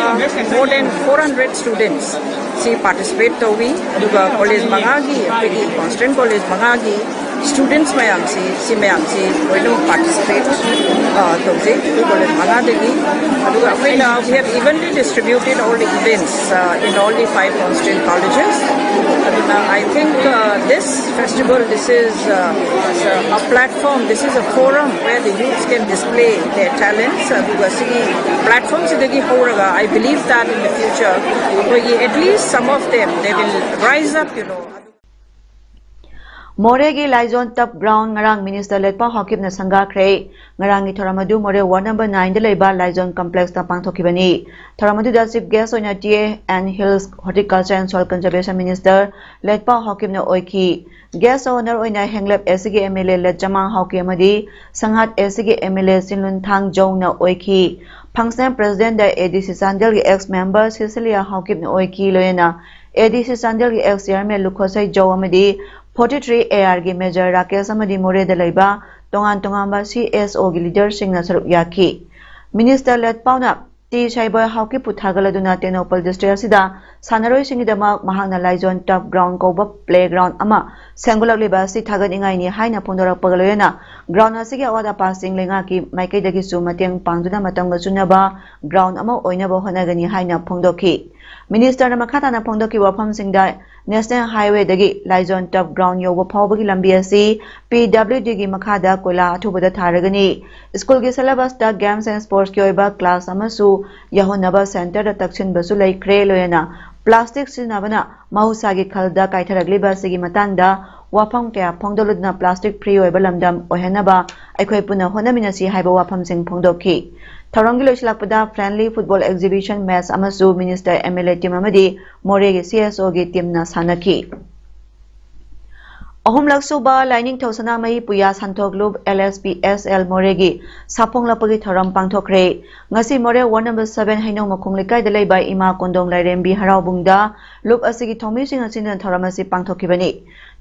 more than four hundred students ꯁꯤ participate ꯇꯧꯏ꯫ ꯑꯗꯨꯒ college ꯃꯉꯥꯒꯤ, ꯑꯩꯈꯣꯏꯒꯤ constituent college ꯃꯉꯥꯒꯤ students ꯃꯌꯥꯝꯁꯤ, ꯁꯤ ꯃꯌꯥꯝꯁꯤ ꯂꯣꯏꯅꯃꯛ participate, ꯑ, ꯇꯧꯖꯩ ꯑꯩꯈꯣꯏ college ꯃꯉꯥꯗꯒꯤ꯫ ꯑꯗꯨꯒ ꯑꯩꯈꯣꯏꯅ, we have evenly distributed all the events, uh, in all the five constituent colleges. ꯑꯗꯨꯅ I think, uh, this festival, this is, uh, a platform, this is a forum where the youths can display their talents. ꯑꯗꯨꯒ ꯁꯤꯒꯤ platformꯁꯤꯗꯒꯤ ꯍꯧꯔꯒ, I believe that in the future ꯑꯩꯈꯣꯏꯒꯤ at least some of them, they will rise up, you know. ꯃꯣꯔꯦꯒꯤ ꯂꯥꯏꯖꯣꯟ turf ground ꯉꯔꯥꯡ Minister ꯂꯦꯠꯄꯥꯎ ꯍꯥꯎꯀꯤꯞꯅ ꯁꯪꯒꯥꯈ꯭ꯔꯦ꯫ ꯉꯔꯥꯡꯒꯤ ꯊꯧꯔꯝ ꯑꯗꯨ ꯃꯣꯔꯦ ward number nineꯗ ꯂꯩꯕ ꯂꯥꯏꯖꯣꯟ complexꯇ ꯄꯥꯡꯊꯣꯛꯈꯤꯕꯅꯤ꯫ ꯊꯧꯔꯝ ꯑꯗꯨꯗ Chief Guest ꯑꯣꯏꯅ T A and Hills Horticulture and Soil Conservation Minister ꯂꯦꯠꯄꯥꯎ ꯍꯥꯎꯀꯤꯞꯅ ꯑꯣꯏꯈꯤ꯫ Guest of honour ꯑꯣꯏꯅ ꯍꯦꯡꯂꯦꯞ ACꯒꯤ MLA ꯂꯦꯠꯆꯃꯥꯡ ꯍꯥꯎꯀꯤ ꯑꯃꯗꯤ ꯁꯪꯍꯥꯠ ACꯒꯤ MLA ꯁꯤꯟꯂꯨꯟꯊꯥꯡ ꯖꯧꯅ ꯑꯣꯏꯈꯤ꯫ Function Presidentꯗ ADC ꯆꯥꯟꯗꯦꯜꯒꯤ ex member ꯁꯤꯁꯤꯂꯤꯌꯥ ꯍꯥꯎꯀꯤꯞꯅ ꯑꯣꯏꯈꯤ, ꯂꯣꯏꯅꯅ ADC ꯆꯥꯟꯗꯦꯜꯒꯤ ex chairman ꯂꯨꯈꯣꯁꯩ ꯖꯧ ꯑꯃꯗꯤ forty three ARꯒꯤ Major ꯔꯥꯀꯦꯁ ꯑꯃꯗꯤ ꯃꯣꯔꯦꯗ ꯂꯩꯕ ꯇꯣꯉꯥꯟ ꯇꯣꯉꯥꯟꯕ CSOꯒꯤ leaderꯁꯤꯡꯅ ꯁꯔꯨꯛ ꯌꯥꯈꯤ꯫ Minister ꯂꯦꯠꯄꯥꯎꯅ ꯇꯤ ꯁꯥꯏꯕꯣꯏ ꯍꯥꯎꯀꯤꯞꯄꯨ ꯊꯥꯒꯠꯂꯗꯨꯅ ꯇꯦꯡꯅꯧꯄꯜ district ꯑꯁꯤꯗ ꯁꯥꯟꯅꯔꯣꯏꯁꯤꯡꯒꯤꯗꯃꯛ ꯃꯍꯥꯛꯅ ꯂꯥꯏꯖꯣꯟ turf ground ꯀꯧꯕ playground ꯑꯃ ꯁꯦꯝꯒꯠꯂꯛꯂꯤꯕ ꯑꯁꯤ ꯊꯥꯒꯠꯅꯤꯡꯉꯥꯏꯅꯤ ꯍꯥꯏꯅ ꯐꯣꯡꯗꯣꯔꯛꯄꯒ ꯂꯣꯏꯅꯅ ground ꯑꯁꯤꯒꯤ ꯑꯋꯥꯠ ꯑꯄꯥꯁꯤꯡ ꯂꯩꯉꯥꯛꯀꯤ ꯃꯥꯏꯀꯩꯗꯒꯤꯁꯨ ꯃꯇꯦꯡ ꯄꯥꯡꯗꯨꯅ ꯃꯇꯝꯒ ꯆꯨꯅꯕ ground ꯑꯃ ꯑꯣꯏꯅꯕ ꯍꯣꯠꯅꯒꯅꯤ ꯍꯥꯏꯅ ꯐꯣꯡꯗꯣꯛꯈꯤ꯫ ꯃꯤꯅꯤꯁꯇꯔꯅ ꯃꯈꯥ ꯇꯥꯅ ꯐꯣꯡꯗꯣꯛꯈꯤꯕ ꯋꯥꯐꯝꯁꯤꯡꯗ, ꯅꯦꯁꯅꯦꯜ ꯍꯥꯏꯋꯦꯗꯒꯤ ꯂꯥꯏꯖꯣꯟ ꯇꯞ ꯒ꯭ꯔꯥꯎꯟ ꯌꯧꯕ ꯐꯥꯎꯕꯒꯤ ꯂꯝꯕꯤ ꯑꯁꯤ ꯄꯤ ꯗꯕ꯭ꯂꯤꯎ ꯗꯤꯒꯤ ꯃꯈꯥꯗ ꯀꯣꯏꯂꯥ ꯑꯊꯨꯕꯗ ꯊꯥꯔꯒꯅꯤ꯫ ꯁ꯭ꯀꯨꯜꯒꯤ ꯁꯤꯂꯦꯕꯁꯇ ꯒꯦꯝꯁ ꯑꯦꯟ ꯁ꯭ꯄꯣꯔꯠꯁꯀꯤ ꯑꯣꯏꯕ ꯀ꯭ꯂꯥꯁ ꯑꯃꯁꯨ ꯌꯥꯎꯍꯟꯅꯕ ꯁꯦꯟꯇꯔꯗ ꯇꯛꯁꯤꯟꯕꯁꯨ ꯂꯩꯈ꯭ꯔꯦ꯫ ꯂꯣꯏꯅꯅ ꯄ꯭ꯂꯥꯁꯇꯤꯛ ꯁꯤꯖꯤꯟꯅꯕꯅ ꯃꯍꯧꯁꯥꯒꯤ ꯈꯜꯗ ꯀꯥꯏꯊꯔꯛꯂꯤꯕ ꯑꯁꯤꯒꯤ ꯃꯇꯥꯡꯗ ꯋꯥꯐꯝ ꯀꯌꯥ ꯐꯣꯡꯗꯣꯛꯂꯗꯨꯅ ꯄ꯭ꯂꯥꯁꯇꯤꯛ ꯐ꯭ꯔꯤ ꯑꯣꯏꯕ ꯂꯝꯗꯝ ꯑꯣꯏꯍꯟꯅꯕ ꯑꯩꯈꯣꯏ ꯄꯨꯟꯅ ꯍꯣꯠꯅꯃꯤꯟꯅꯁꯤ ꯍꯥꯏꯕ ꯋꯥꯐꯝꯁꯤꯡ ꯐꯣꯡꯗꯣꯛꯈꯤ꯫ ꯊꯧꯔꯝꯒꯤ ꯂꯣꯏꯁꯤꯜꯂꯛꯄꯗ ꯐ꯭ꯔꯦꯟꯂꯤ ꯐꯨꯠꯕꯣꯜ ꯑꯦꯛꯖꯤꯕꯤꯁꯟ ꯃꯦꯆ ꯑꯃꯁꯨ minister, M L A team ꯑꯃꯗꯤ ꯃꯣꯔꯦꯒꯤ ꯁꯤ ꯑꯦꯁ ꯑꯣꯒꯤ ꯇꯤꯝꯅ ꯁꯥꯟꯅꯈꯤ꯫ ꯑꯍꯨꯝꯂꯛ ꯁꯨꯕ ꯂꯥꯏꯅꯤꯡꯊꯧ ꯁꯅꯥꯃꯍꯤ ꯄꯨꯌꯥ ꯁꯥꯟꯊꯣꯛ ꯂꯨꯞ, L S P S L ꯃꯣꯔꯦꯒꯤ ꯁꯥꯐꯣꯡꯂꯛꯄꯒꯤ ꯊꯧꯔꯝ ꯄꯥꯡꯊꯣꯛꯈ꯭ꯔꯦ꯫ ꯉꯁꯤ ꯃꯣꯔꯦ ꯋꯥꯔꯗ ꯅꯝꯕꯔ ꯁꯚꯦꯟ ꯍꯩꯅꯧ ꯃꯈꯣꯡ ꯂꯩꯀꯥꯏꯗ ꯂꯩꯕ ꯏꯃꯥ ꯀꯣꯟꯗꯣꯡ ꯂꯥꯏꯔꯦꯝꯕꯤ ꯍꯔꯥꯎꯕꯨꯡꯗ ꯂꯨꯞ ꯑꯁꯤꯒꯤ ꯊꯧꯃꯤꯁꯤꯡꯅ ꯁꯤꯟꯗꯨꯅ ꯊꯧꯔꯝ ꯑꯁꯤ ꯄꯥꯡꯊꯣꯛꯈꯤꯕꯅꯤ꯫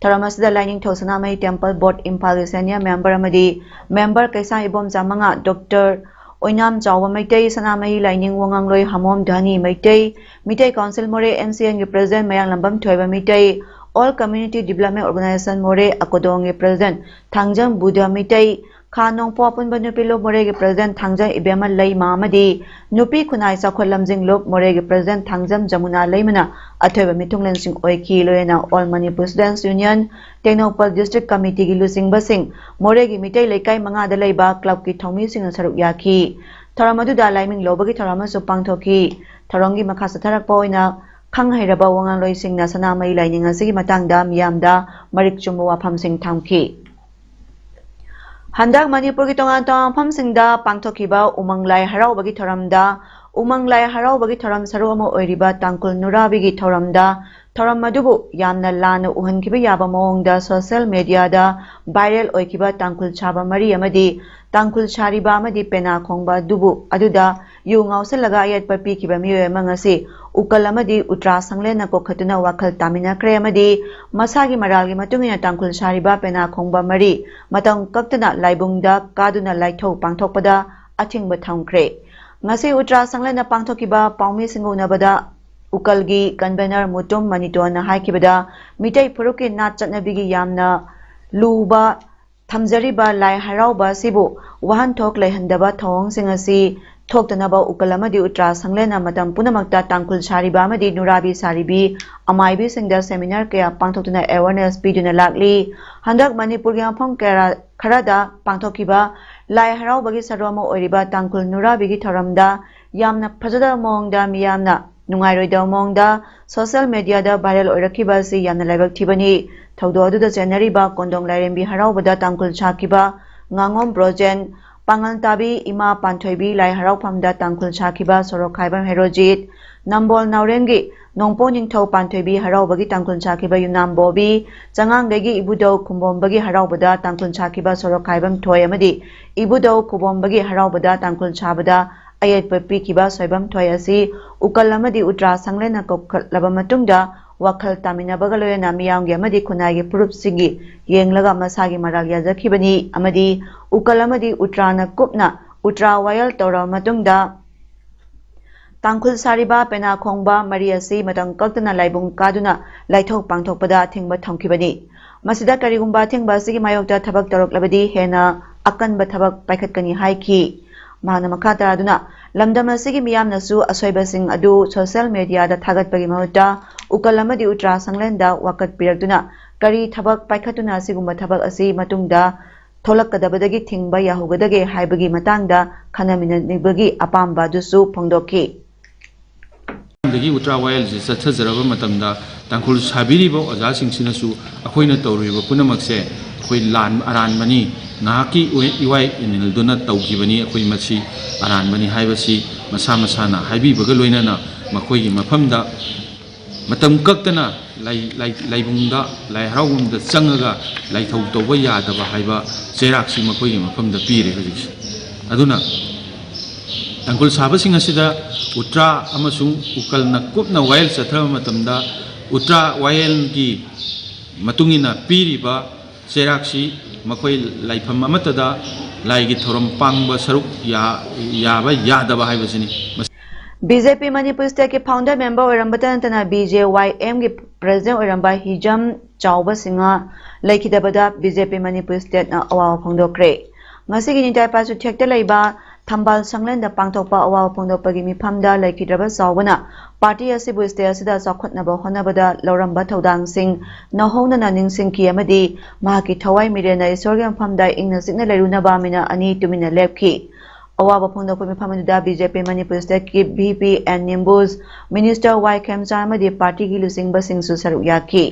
ꯊꯧꯔꯝ ꯑꯁꯤꯗ ꯂꯥꯏꯅꯤꯡꯊꯧ ꯁꯅꯥꯃꯍꯤ ꯇꯦꯝꯄꯜ ꯕꯣꯔꯗ ꯏꯝꯐꯥꯜꯒꯤ ꯁꯦꯅꯤꯌꯔ ꯃꯦꯝꯕꯔ ꯑꯃꯗꯤ ꯃꯦꯝꯕꯔ ꯀꯩꯁꯥ ꯏꯕꯣꯝꯆꯥ ꯃꯉꯥ, ꯗꯣꯛꯇꯔ ꯑꯣꯏꯅꯥꯝ ꯆꯥꯎꯕ ꯃꯩꯇꯩ, ꯁꯅꯥꯃꯍꯤ ꯂꯥꯏꯅꯤꯡ ꯋꯥꯉꯥꯡꯂꯣꯏ Hamom Dhani Meitei, Meetei council Moreh N C ꯑꯦꯟꯒꯤ president Mayanglambam Thoiba Meetei, all community development organisation Moreh ꯑꯀꯣꯗꯣꯡꯒꯤ ꯄ꯭ꯔꯦꯁꯤꯗꯦꯟꯠ ꯊꯥꯡꯖꯝ ꯕꯨꯙ ꯃꯤꯇꯩ, ꯈꯥ ꯅꯣꯡꯄꯣꯛ ꯑꯄꯨꯟꯕ ꯅꯨꯄꯤ ꯂꯨꯞ ꯃꯣꯔꯦꯒꯤ ꯄ꯭ꯔꯦꯁꯤꯗꯦꯟꯠ ꯊꯥꯡꯖꯝ ꯏꯕꯦꯝꯃ ꯂꯩꯃ ꯑꯃꯗꯤ ꯅꯨꯄꯤ ꯈꯨꯟꯅꯥꯏ ꯆꯥꯎꯈꯠ ꯂꯝꯖꯤꯡ ꯂꯨꯞ ꯃꯣꯔꯦꯒꯤ ꯄ꯭ꯔꯦꯁꯤꯗꯦꯟꯠ ꯊꯥꯡꯖꯝ ꯖꯃꯨꯅꯥ ꯂꯩꯃꯅ ꯑꯊꯣꯏꯕ ꯃꯤꯊꯨꯡꯂꯦꯟꯁꯤꯡ ꯑꯣꯏꯈꯤ꯫ ꯂꯣꯏꯅꯅ all Manipur students union, Tengnoupal district ꯀꯃꯤꯇꯤꯒꯤ ꯂꯨꯆꯤꯡꯕꯁꯤꯡ, ꯃꯣꯔꯦꯒꯤ ꯃꯤꯇꯩ ꯂꯩꯀꯥꯏ ꯃꯉꯥꯗ ꯂꯩꯕ ꯀ꯭ꯂꯕꯀꯤ ꯊꯧꯃꯤꯁꯤꯡꯅ ꯁꯔꯨꯛ ꯌꯥꯈꯤ꯫ ꯊꯧꯔꯝ ꯑꯗꯨꯗ ꯂꯥꯏꯃꯤꯡ ꯂꯧꯕꯒꯤ ꯊꯧꯔꯝ ꯑꯃꯁꯨ ꯄꯥꯡꯊꯣꯛꯈꯤ꯫ ꯊꯧꯔꯝꯒꯤ ꯃꯈꯥ ꯆꯠꯊꯔꯛꯄ ꯑꯣꯏꯅ ꯈꯪ ꯍꯩꯔꯕ ꯋꯥꯉꯥꯡꯂꯣꯏꯁꯤꯡꯅ ꯁꯅꯥꯃꯍꯤ ꯂꯥꯏꯅꯤꯡ ꯑꯁꯤꯒꯤ ꯃꯇꯥꯡꯗ ꯃꯤꯌꯥꯝꯗ ꯃꯔꯤꯛ ꯆꯨꯝꯕ ꯋꯥꯐꯝꯁꯤꯡ ꯊꯝꯈꯤ꯫ ꯍꯟꯗꯛ ꯃꯅꯤꯄꯨꯔꯒꯤ ꯇꯣꯉꯥꯟ ꯇꯣꯉꯥꯟꯕ ꯃꯐꯝꯁꯤꯡꯗ ꯄꯥꯡꯊꯣꯛꯈꯤꯕ ꯎꯃꯪ ꯂꯥꯏ ꯍꯔꯥꯎꯕꯒꯤ ꯊꯧꯔꯝꯗ, ꯎꯃꯪ ꯂꯥꯏ ꯍꯔꯥꯎꯕꯒꯤ ꯊꯧꯔꯝ ꯁꯔꯨꯛ ꯑꯃ ꯑꯣꯏꯔꯤꯕ ꯇꯥꯡꯈꯨꯜ ꯅꯨꯔꯥꯕꯤꯒꯤ ꯊꯧꯔꯝꯗ, ꯊꯧꯔꯝ ꯑꯗꯨꯕꯨ ꯌꯥꯝꯅ ꯂꯥꯟꯅ ꯎꯍꯟꯈꯤꯕ ꯌꯥꯕ ꯃꯑꯣꯡꯗ ꯁꯣꯁꯤꯌꯦꯜ ꯃꯦꯗꯤꯌꯥꯗ ꯚꯥꯏꯔꯦꯜ ꯑꯣꯏꯈꯤꯕ ꯇꯥꯡꯈꯨꯜ ꯁꯥꯕ ꯃꯔꯤ ꯑꯃꯗꯤ ꯇꯥꯡꯈꯨꯜ ꯁꯥꯔꯤꯕ ꯑꯃꯗꯤ ꯄꯦꯅꯥ ꯈꯣꯡꯕ ꯑꯗꯨꯕꯨ, ꯑꯗꯨꯗ ꯌꯨ ꯉꯥꯎꯁꯤꯜꯂꯒ ꯑꯌꯦꯠꯄ ꯄꯤꯈꯤꯕ ꯃꯤꯑꯣꯏ ꯑꯃ ꯉꯁꯤ ꯎꯀꯜ ꯑꯃꯗꯤ ꯎꯇ꯭ꯔꯥ ꯁꯪꯂꯦꯟꯅ ꯀꯣꯛꯈꯠꯇꯨꯅ ꯋꯥꯈꯜ ꯇꯥꯃꯤꯟꯅꯈ꯭ꯔꯦ ꯑꯃꯗꯤ ꯃꯁꯥꯒꯤ ꯃꯔꯥꯜꯒꯤ ꯃꯇꯨꯡ ꯏꯟꯅ ꯇꯥꯡꯈꯨꯜ ꯁꯥꯔꯤꯕ ꯄꯦꯅꯥ ꯈꯣꯡꯕ ꯃꯔꯤ ꯃꯇꯝ ꯀꯛꯇꯅ ꯂꯥꯏꯕꯨꯡꯗ ꯀꯥꯗꯨꯅ ꯂꯥꯏꯊꯧ ꯄꯥꯡꯊꯣꯛꯄꯗ ꯑꯊꯤꯡꯕ ꯊꯝꯈ꯭ꯔꯦ꯫ ꯉꯁꯤ ꯎꯇ꯭ꯔꯥ ꯁꯪꯂꯦꯟꯗ ꯄꯥꯡꯊꯣꯛꯈꯤꯕ ꯄꯥꯎꯃꯤꯁꯤꯡꯒ ꯎꯅꯕꯗ ꯎꯀꯜꯒꯤ ꯀꯟꯚꯦꯅꯔ ꯃꯨꯇꯨꯝ ꯃꯅꯤꯇꯣꯟꯅ ꯍꯥꯏꯈꯤꯕꯗ, ꯃꯤꯇꯩ ꯐꯨꯔꯨꯞꯀꯤ ꯅꯥꯠ ꯆꯠꯅꯕꯤꯒꯤ ꯌꯥꯝꯅ ꯂꯨꯕ ꯊꯝꯖꯔꯤꯕ ꯂꯥꯏ ꯍꯔꯥꯎꯕ ꯑꯁꯤꯕꯨ ꯋꯥꯍꯟꯊꯣꯛ ꯂꯩꯍꯟꯗꯕ ꯊꯧꯑꯣꯡꯁꯤꯡ ꯑꯁꯤ ꯊꯣꯛꯇꯅꯕ ꯎꯀꯜ ꯑꯃꯗꯤ ꯎꯇ꯭ꯔꯥ ꯁꯪꯂꯦꯟꯅ ꯃꯇꯝ ꯄꯨꯝꯅꯃꯛꯇ ꯇꯥꯡꯈꯨꯜ ꯁꯥꯔꯤꯕ ꯑꯃꯗꯤ ꯅꯨꯔꯥꯕꯤ ꯁꯥꯔꯤꯕꯤ ꯑꯃꯥꯏꯕꯤꯁꯤꯡꯗ seminar ꯀꯌꯥ ꯄꯥꯡꯊꯣꯛꯇꯨꯅ awareness ꯄꯤꯗꯨꯅ ꯂꯥꯛꯂꯤ꯫ ꯍꯟꯗꯛ ꯃꯅꯤꯄꯨꯔꯒꯤ ꯃꯐꯝ ꯀꯌꯥ ꯈꯔꯗ ꯄꯥꯡꯊꯣꯛꯈꯤꯕ ꯂꯥꯏ ꯍꯔꯥꯎꯕꯒꯤ ꯁꯔꯨꯛ ꯑꯃ ꯑꯣꯏꯔꯤꯕ ꯇꯥꯡꯈꯨꯜ ꯅꯨꯔꯥꯕꯤꯒꯤ ꯊꯧꯔꯝꯗ ꯌꯥꯝꯅ ꯐꯖꯗꯕ ꯃꯑꯣꯡꯗ, ꯃꯤꯌꯥꯝꯅ ꯅꯨꯡꯉꯥꯏꯔꯣꯏꯗꯕ ꯃꯑꯣꯡꯗ social media ꯗ viral ꯑꯣꯏꯔꯛꯈꯤꯕ ꯑꯁꯤ ꯌꯥꯝꯅ ꯂꯥꯏꯕꯛ ꯊꯤꯕꯅꯤ꯫ ꯊꯧꯗꯣꯛ ꯑꯗꯨꯗ ꯆꯦꯟꯅꯔꯤꯕ ꯀꯣꯟꯗꯣꯡ ꯂꯥꯏꯔꯦꯝꯕꯤ ꯍꯔꯥꯎꯕꯗ ꯇꯥꯡꯈꯨꯜ ꯁꯥꯈꯤꯕ ꯉꯥꯉꯣꯝ ꯕ꯭ꯔꯣꯖꯦꯟ, ꯄꯥꯉꯜ ꯇꯥꯕꯤ ꯏꯃꯥ ꯄꯥꯟꯊꯣꯏꯕꯤ ꯂꯥꯏ ꯍꯔꯥꯎꯐꯝꯗ ꯇꯥꯡꯈꯨꯜ ꯁꯥꯈꯤꯕ ꯁꯣꯔꯣꯛꯈꯥꯏꯕꯝ ꯍꯦꯔꯣꯖꯤꯠ, ꯅꯝꯕꯣꯜ ꯅꯥꯎꯔꯦꯝꯒꯤ ꯅꯣꯡꯄꯣꯛ ꯅꯤꯡꯊꯧ ꯄꯥꯟꯊꯣꯏꯕꯤ ꯍꯔꯥꯎꯕꯒꯤ ꯇꯥꯡꯈꯨꯜ ꯁꯥꯈꯤꯕ ꯌꯨꯝꯅꯥꯝ ꯕꯣꯕꯤ, ꯆꯉꯥꯡꯒꯩꯒꯤ ꯏꯕꯨꯙꯧ ꯈꯨꯝꯕꯣꯝꯕꯒꯤ ꯍꯔꯥꯎꯕꯗ ꯇꯥꯡꯈꯨꯜ ꯁꯥꯈꯤꯕ ꯁꯣꯔꯣꯛꯈꯥꯏꯕꯝ ꯊꯣꯏ ꯑꯃꯗꯤ ꯏꯕꯨꯙꯧ ꯈꯨꯕꯣꯝꯕꯒꯤ ꯍꯔꯥꯎꯕꯗ ꯇꯥꯡꯈꯨꯜ ꯁꯥꯕꯗ ꯑꯌꯦꯠꯄ ꯄꯤꯈꯤꯕ ꯁꯣꯏꯕꯝ ꯊꯣꯏ ꯑꯁꯤ ꯎꯀꯜ ꯑꯃꯗꯤ ꯎꯇ꯭ꯔꯥ ꯁꯪꯂꯦꯟꯅ ꯀꯧꯈꯠꯂꯕ ꯃꯇꯨꯡꯗ ꯋꯥꯈꯜ ꯇꯥꯃꯤꯟꯅꯕꯒ ꯂꯣꯏꯅꯅ ꯃꯤꯌꯥꯝꯒꯤ ꯑꯃꯗꯤ ꯈꯨꯟꯅꯥꯏꯒꯤ ꯐꯨꯔꯨꯞꯁꯤꯡꯒꯤ ꯌꯦꯡꯂꯒ ꯃꯁꯥꯒꯤ ꯃꯔꯥꯜ ꯌꯥꯖꯈꯤꯕꯅꯤ ꯑꯃꯗꯤ ꯎꯀꯜ ꯑꯃꯗꯤ ꯎꯇ꯭ꯔꯥꯅ ꯀꯨꯞꯅ ꯎꯇ꯭ꯔꯥ ꯋꯥꯌꯦꯜ ꯇꯧꯔꯕ ꯃꯇꯨꯡꯗ ꯇꯥꯡꯈꯨꯜ ꯁꯥꯔꯤꯕ ꯄꯦꯅꯥ ꯈꯣꯡꯕ ꯃꯔꯤ ꯑꯁꯤ ꯃꯇꯝ ꯀꯛꯇꯅ ꯂꯥꯏꯕꯨꯡ ꯀꯥꯗꯨꯅ ꯂꯥꯏꯊꯣꯛ ꯄꯥꯡꯊꯣꯛꯄꯗ ꯑꯊꯤꯡꯕ ꯊꯝꯈꯤꯕꯅꯤ꯫ ꯃꯁꯤꯗ ꯀꯔꯤꯒꯨꯝꯕ ꯑꯊꯤꯡꯕ ꯑꯁꯤꯒꯤ ꯃꯥꯌꯣꯛꯇ ꯊꯕꯛ ꯇꯧꯔꯛꯂꯕꯗꯤ ꯍꯦꯟꯅ ꯑꯀꯟꯕ ꯊꯕꯛ ꯄꯥꯏꯈꯠꯀꯅꯤ ꯍꯥꯏꯈꯤ꯫ ꯃꯍꯥꯛꯅ ꯃꯈꯥ ꯇꯥꯗꯨꯅ ꯂꯝꯗꯝ ꯑꯁꯤꯒꯤ ꯃꯤꯌꯥꯝꯅꯁꯨ ꯑꯁꯣꯏꯕꯁꯤꯡ ꯑꯗꯨ social media ꯗ ꯊꯥꯒꯠꯄꯒꯤ ꯃꯍꯨꯠꯇ ꯎꯀꯜ ꯑꯃꯗꯤ ꯎꯇ꯭ꯔꯥ ꯁꯪꯂꯦꯟꯗ ꯋꯥꯀꯠꯄꯤꯔꯛꯇꯨꯅ ꯀꯔꯤ ꯊꯕꯛ ꯄꯥꯏꯈꯠꯇꯨꯅ ꯑꯁꯤꯒꯨꯝꯕ ꯊꯕꯛ ꯑꯁꯤ ꯃꯇꯨꯡꯗ ꯊꯣꯛꯂꯛꯀꯗꯕꯗꯒꯤ ꯊꯤꯡꯕ ꯌꯥꯍꯧꯒꯗꯒꯦ ꯍꯥꯏꯕꯒꯤ ꯃꯇꯥꯡꯗ ꯈꯟꯅꯃꯤꯟꯅꯕꯒꯤ ꯑꯄꯥꯝꯕ ꯑꯗꯨꯁꯨ ꯐꯣꯡꯗꯣꯛꯈꯤ꯫ ꯑꯗꯒꯤ ꯎꯇ꯭ꯔꯥ ꯋꯥꯌꯦꯜꯁꯦ ꯆꯠꯊꯖꯔꯕ ꯃꯇꯝꯗ ꯇꯥꯡꯈꯨꯜ ꯁꯥꯕꯤꯔꯤꯕ ꯑꯣꯖꯥꯁꯤꯡꯁꯤꯅꯁꯨ ꯑꯩꯈꯣꯏꯅ ꯇꯧꯔꯤꯕ ꯄꯨꯝꯅꯃꯛꯁꯦ ꯑꯩꯈꯣꯏ ꯂꯥꯟ ꯑꯔꯥꯟꯕꯅꯤ, ꯉꯥꯏꯍꯥꯛꯀꯤ ꯏꯋꯥꯏ ꯏꯅꯤꯜꯗꯨꯅ ꯇꯧꯈꯤꯕꯅꯤ, ꯑꯩꯈꯣꯏ ꯃꯁꯤ ꯑꯔꯥꯟꯕꯅꯤ ꯍꯥꯏꯕꯁꯤ ꯃꯁꯥ ꯃꯁꯥꯅ ꯍꯥꯏꯕꯤꯕꯒ ꯂꯣꯏꯅꯅ ꯃꯈꯣꯏꯒꯤ ꯃꯐꯝꯗ ꯃꯇꯝ ꯀꯛꯇꯅ ꯂꯥꯏ-, ꯂꯥꯏ-, ꯂꯥꯏꯕꯨꯡꯗ, ꯂꯥꯏ ꯍꯔꯥꯎꯐꯝꯗ ꯆꯪꯉꯒ ꯂꯥꯏꯊꯧ ꯇꯧꯕ ꯌꯥꯗꯕ ꯍꯥꯏꯕ ꯆꯩꯔꯥꯛꯁꯤ ꯃꯈꯣꯏꯒꯤ ꯃꯐꯝꯗ ꯄꯤꯔꯦ ꯍꯧꯖꯤꯛꯁꯦ꯫ ꯑꯗꯨꯅ ꯇꯥꯡꯈꯨꯜ ꯁꯥꯕꯁꯤꯡ ꯑꯁꯤꯗ ꯎꯇ꯭ꯔꯥ ꯑꯃꯁꯨꯡ ꯎꯀꯜꯅ ꯀꯨꯞꯅ ꯋꯥꯌꯦꯜ ꯆꯠꯊꯕ ꯃꯇꯝꯗ ꯎꯇ꯭ꯔꯥ ꯋꯥꯌꯦꯜꯒꯤ ꯃꯇꯨꯡ ꯏꯟꯅ ꯄꯤꯔꯤꯕ ꯆꯩꯔꯥꯛꯁꯤ ꯃꯈꯣꯏ ꯂꯥꯏꯐꯝ ꯑꯃꯠꯇꯗ ꯂꯥꯏꯒꯤ ꯊꯧꯔꯝ ꯄꯥꯡꯕ ꯁꯔꯨꯛ ꯌꯥ-, ꯌꯥꯕ ꯌꯥꯗꯕ ꯍꯥꯏꯕꯁꯤꯅꯤ꯫ ꯕꯤ ꯖꯦ ꯄꯤ ꯃꯅꯤꯄꯨꯔ state ꯀꯤ founder member ꯑꯣꯏꯔꯝꯕꯇ ꯅꯠꯇꯅ ꯕꯤ ꯖꯦ ꯋꯥꯏ ꯑꯦꯝ ꯒꯤ president ꯑꯣꯏꯔꯝꯕ ꯍꯤꯖꯝ ꯆꯥꯎꯕ ꯁꯤꯡꯍ ꯂꯩꯈꯤꯗꯕꯗ ꯕꯤ ꯖꯦ ꯄꯤ ꯃꯅꯤꯄꯨꯔ state ꯅ ꯑꯋꯥꯕ ꯐꯣꯡꯗꯣꯛꯈ꯭ꯔꯦ꯫ ꯉꯁꯤꯒꯤ ꯅꯤꯡꯊꯧ ꯄꯥꯜ ꯆꯨꯊꯦꯛꯇ ꯂꯩꯕ ꯊꯝꯕꯥꯜ ꯁꯪꯂꯦꯟꯗ ꯄꯥꯡꯊꯣꯛꯄ ꯑꯋꯥꯕ ꯐꯣꯡꯗꯣꯛꯄꯒꯤ ꯃꯤꯐꯝꯗ ꯂꯩꯈꯤꯗ꯭ꯔꯕ ꯆꯥꯎꯕꯅ ꯄꯥꯔꯇꯤ ꯑꯁꯤꯕꯨ ꯁ꯭ꯇꯦꯠ ꯑꯁꯤꯗ ꯆꯥꯎꯈꯠꯅꯕ ꯍꯣꯠꯅꯕꯗ ꯂꯧꯔꯝꯕ ꯊꯧꯗꯥꯡꯁꯤꯡ ꯅꯧꯍꯧꯅꯅ ꯅꯤꯡꯁꯤꯡꯈꯤ ꯑꯃꯗꯤ ꯃꯍꯥꯛꯀꯤ ꯊꯋꯥꯏ ꯃꯤꯔꯦꯟꯅ ꯏꯁꯣꯔꯒꯤ ꯃꯐꯝꯗ ꯏꯪꯅ ꯆꯤꯛꯅ ꯂꯩꯔꯨꯅꯕ ꯃꯤꯅꯠ ꯑꯅꯤ ꯇꯨꯃꯤꯟꯅ ꯂꯦꯞꯈꯤ꯫ ꯑꯋꯥꯕ ꯐꯣꯡꯗꯣꯛꯄ ꯃꯤꯐꯝ ꯑꯗꯨꯗ ꯕꯤ ꯖꯦ ꯄꯤ ꯃꯅꯤꯄꯨꯔ ꯁ꯭ꯇꯦꯠꯀꯤ ꯚꯤ ꯄꯤ ꯑꯦꯟ ꯅꯤꯝꯕꯨꯁ, ꯃꯤꯅꯤꯁꯇꯔ ꯋꯥꯏ ꯈꯦꯝꯆꯥꯟ ꯑꯃꯗꯤ ꯄꯥꯔꯇꯤꯒꯤ ꯂꯨꯆꯤꯡꯕꯁꯤꯡꯁꯨ ꯁꯔꯨꯛ ꯌꯥꯈꯤ꯫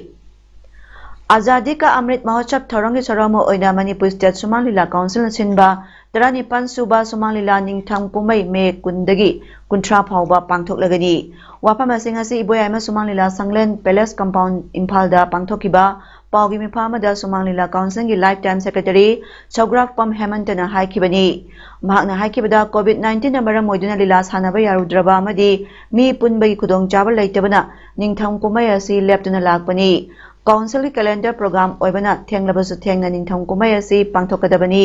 ꯑꯖꯥꯗꯤ ꯀꯥ ꯑꯃ꯭ꯔꯤꯠ ꯃꯍꯣꯠꯁꯕ ꯊꯧꯔꯝꯒꯤ ꯊꯧꯔꯝ ꯑꯣꯏꯅ ꯃꯅꯤꯄꯨꯔ ꯁ꯭ꯇꯦꯠ ꯁꯨꯃꯥꯡ ꯂꯤꯂꯥ ꯀꯥꯎꯟꯁꯤꯜꯅ ꯁꯤꯟꯕ ꯇꯔꯥꯅꯤꯄꯥꯟ ꯁꯨꯕ ꯁꯨꯃꯥꯡ ꯂꯤꯂꯥ ꯅꯤꯡꯊꯝ ꯀꯨꯝꯍꯩ ꯃꯦ ꯀꯨꯟꯗꯒꯤ ꯀꯨꯟꯊ꯭ꯔꯥ ꯐꯥꯎꯕ ꯄꯥꯡꯊꯣꯛꯂꯒꯅꯤ꯫ ꯋꯥꯐꯝꯁꯤꯡ ꯑꯁꯤ ꯏꯕꯣꯌꯥꯏꯃ ꯁꯨꯃꯥꯡ ꯂꯤꯂꯥ ꯁꯪꯂꯦꯟ ꯄꯦꯂꯦꯁ ꯀꯝꯄꯥꯎꯟ ꯏꯝꯐꯥꯜꯗ ꯄꯥꯡꯊꯣꯛꯈꯤꯕ ꯄꯥꯎꯒꯤ ꯃꯤꯐꯝ ꯑꯃꯗ ꯁꯨꯃꯥꯡ ꯂꯤꯂꯥ ꯀꯥꯎꯟꯁꯤꯜꯒꯤ ꯂꯥꯏꯐ ꯇꯥꯏꯝ ꯁꯦꯀ꯭ꯔꯦꯇꯔꯤ ꯁꯧꯒ꯭ꯔꯥꯛꯄꯝ ꯍꯦꯃꯟꯇꯅ ꯍꯥꯏꯈꯤꯕꯅꯤ꯫ ꯃꯍꯥꯛꯅ ꯍꯥꯏꯈꯤꯕꯗ, ꯀꯣꯚꯤꯗ ꯅꯥꯏꯟꯇꯤꯟꯅ ꯃꯔꯝ ꯑꯣꯏꯗꯨꯅ ꯂꯤꯂꯥ ꯁꯥꯟꯅꯕ ꯌꯥꯔꯨꯗ꯭ꯔꯕ ꯑꯃꯗꯤ ꯃꯤ ꯄꯨꯟꯕꯒꯤ ꯈꯨꯗꯣꯡꯆꯥꯕ ꯂꯩꯇꯕꯅ ꯅꯤꯡꯊꯝ ꯀꯨꯝꯍꯩ ꯑꯁꯤ ꯂꯦꯞꯇꯨꯅ ꯂꯥꯛꯄꯅꯤ꯫ ꯀꯥꯎꯟꯁꯤꯜꯒꯤ ꯀꯦꯂꯦꯟꯗꯔ ꯄ꯭ꯔꯣꯒ꯭ꯔꯥꯝ ꯑꯣꯏꯕꯅ ꯊꯦꯡꯂꯕꯁꯨ ꯊꯦꯡꯅ ꯅꯤꯡꯊꯝ ꯀꯨꯝꯍꯩ ꯑꯁꯤ ꯄꯥꯡꯊꯣꯛꯀꯗꯕꯅꯤ꯫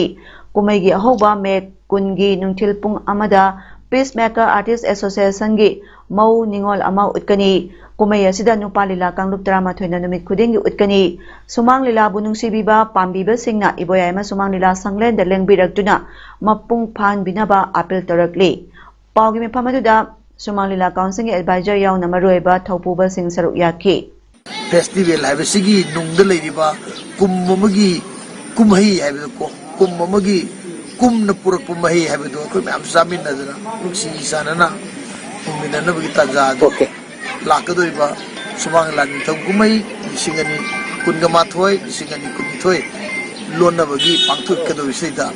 ꯀꯨꯝꯍꯩꯒꯤ ꯑꯍꯧꯕ ꯃꯦ ꯀꯨꯟꯒꯤ ꯅꯨꯡꯊꯤꯜ ꯄꯨꯡ ꯑꯃꯗ ꯄꯤꯁ ꯃꯦꯀꯔ ꯑꯥꯔꯇꯤꯁ ꯑꯦꯁꯣꯁꯤꯌꯦꯁꯟꯒꯤ ꯃꯧ ꯅꯤꯉꯣꯜ ꯑꯃ ꯎꯠꯀꯅꯤ꯫ ꯀꯨꯝꯍꯩ ꯑꯁꯤꯗ ꯅꯨꯄꯥ ꯂꯤꯂꯥ ꯀꯥꯡꯂꯨꯞ ꯇꯔꯥꯃꯥꯊꯣꯏꯅ ꯅꯨꯃꯤꯠ ꯈꯨꯗꯤꯡꯒꯤ ꯎꯠꯀꯅꯤ꯫ ꯁꯨꯃꯥꯡ ꯂꯤꯂꯥꯕꯨ ꯅꯨꯡꯁꯤꯕꯤꯕ ꯄꯥꯝꯕꯤꯕꯁꯤꯡꯅ ꯏꯕꯣꯌꯥꯏꯃ ꯁꯨꯃꯥꯡ ꯂꯤꯂꯥ ꯁꯪꯂꯦꯟꯗ ꯂꯦꯡꯕꯤꯔꯛꯇꯨꯅ ꯃꯄꯨꯡ ꯐꯥꯍꯟꯕꯤꯅꯕ ꯑꯥꯄꯤꯜ ꯇꯧꯔꯛꯂꯤ꯫ ꯄꯥꯎꯒꯤ ꯃꯤꯐꯝ ꯑꯗꯨꯗ ꯁꯨꯃꯥꯡ ꯂꯤꯂꯥ ꯀꯥꯎꯟꯁꯤꯜꯒꯤ ꯑꯦꯗꯚꯥꯏꯖꯔ ꯌꯥꯎꯅ ꯃꯔꯨꯑꯣꯏꯕ ꯊꯧꯄꯨꯕꯁꯤꯡ ꯁꯔꯨꯛ ꯌꯥꯈꯤ꯫ ꯐꯦꯁꯇꯤꯚꯦꯜ ꯍꯥꯏꯕꯁꯤꯒꯤ ꯅꯨꯡꯗ ꯂꯩꯔꯤꯕ ꯀꯨꯝ ꯑꯃꯒꯤ ꯀꯨꯝꯍꯩ ꯍꯥꯏꯕꯗꯣ ꯀꯣ, ꯀꯨꯝ ꯑꯃꯒꯤ ꯀꯨꯝꯅ ꯄꯨꯔꯛꯄ ꯃꯍꯩ ꯍꯥꯏꯕꯗꯣ ꯑꯩꯈꯣꯏ ꯃꯌꯥꯝ ꯆꯥꯃꯤꯟꯅꯗꯅ ꯅꯨꯡꯁꯤ ꯆꯥꯟꯅꯅ ꯍꯤꯡꯃꯤꯟꯅꯅꯕꯒꯤ ꯇꯥꯟꯖꯥ ꯑꯗꯨ ꯑꯣꯀꯦ꯫ ꯂꯥꯛꯀꯗꯧꯔꯤꯕ ꯁꯨꯃꯥꯡ ꯂꯤꯂꯥ ꯅꯤꯡꯊꯝ ꯀꯨꯝꯍꯩ ꯂꯤꯁꯤꯡ ꯑꯅꯤ ꯀꯨꯟꯒ ꯃꯥꯊꯣꯏ, ꯂꯤꯁꯤꯡ ꯑꯅꯤ ꯀꯨꯟꯅꯤꯊꯣꯏ ꯂꯣꯟꯅꯕꯒꯤ ꯄꯥꯡꯊꯣꯛꯀꯗꯧꯔꯤꯁꯤꯗ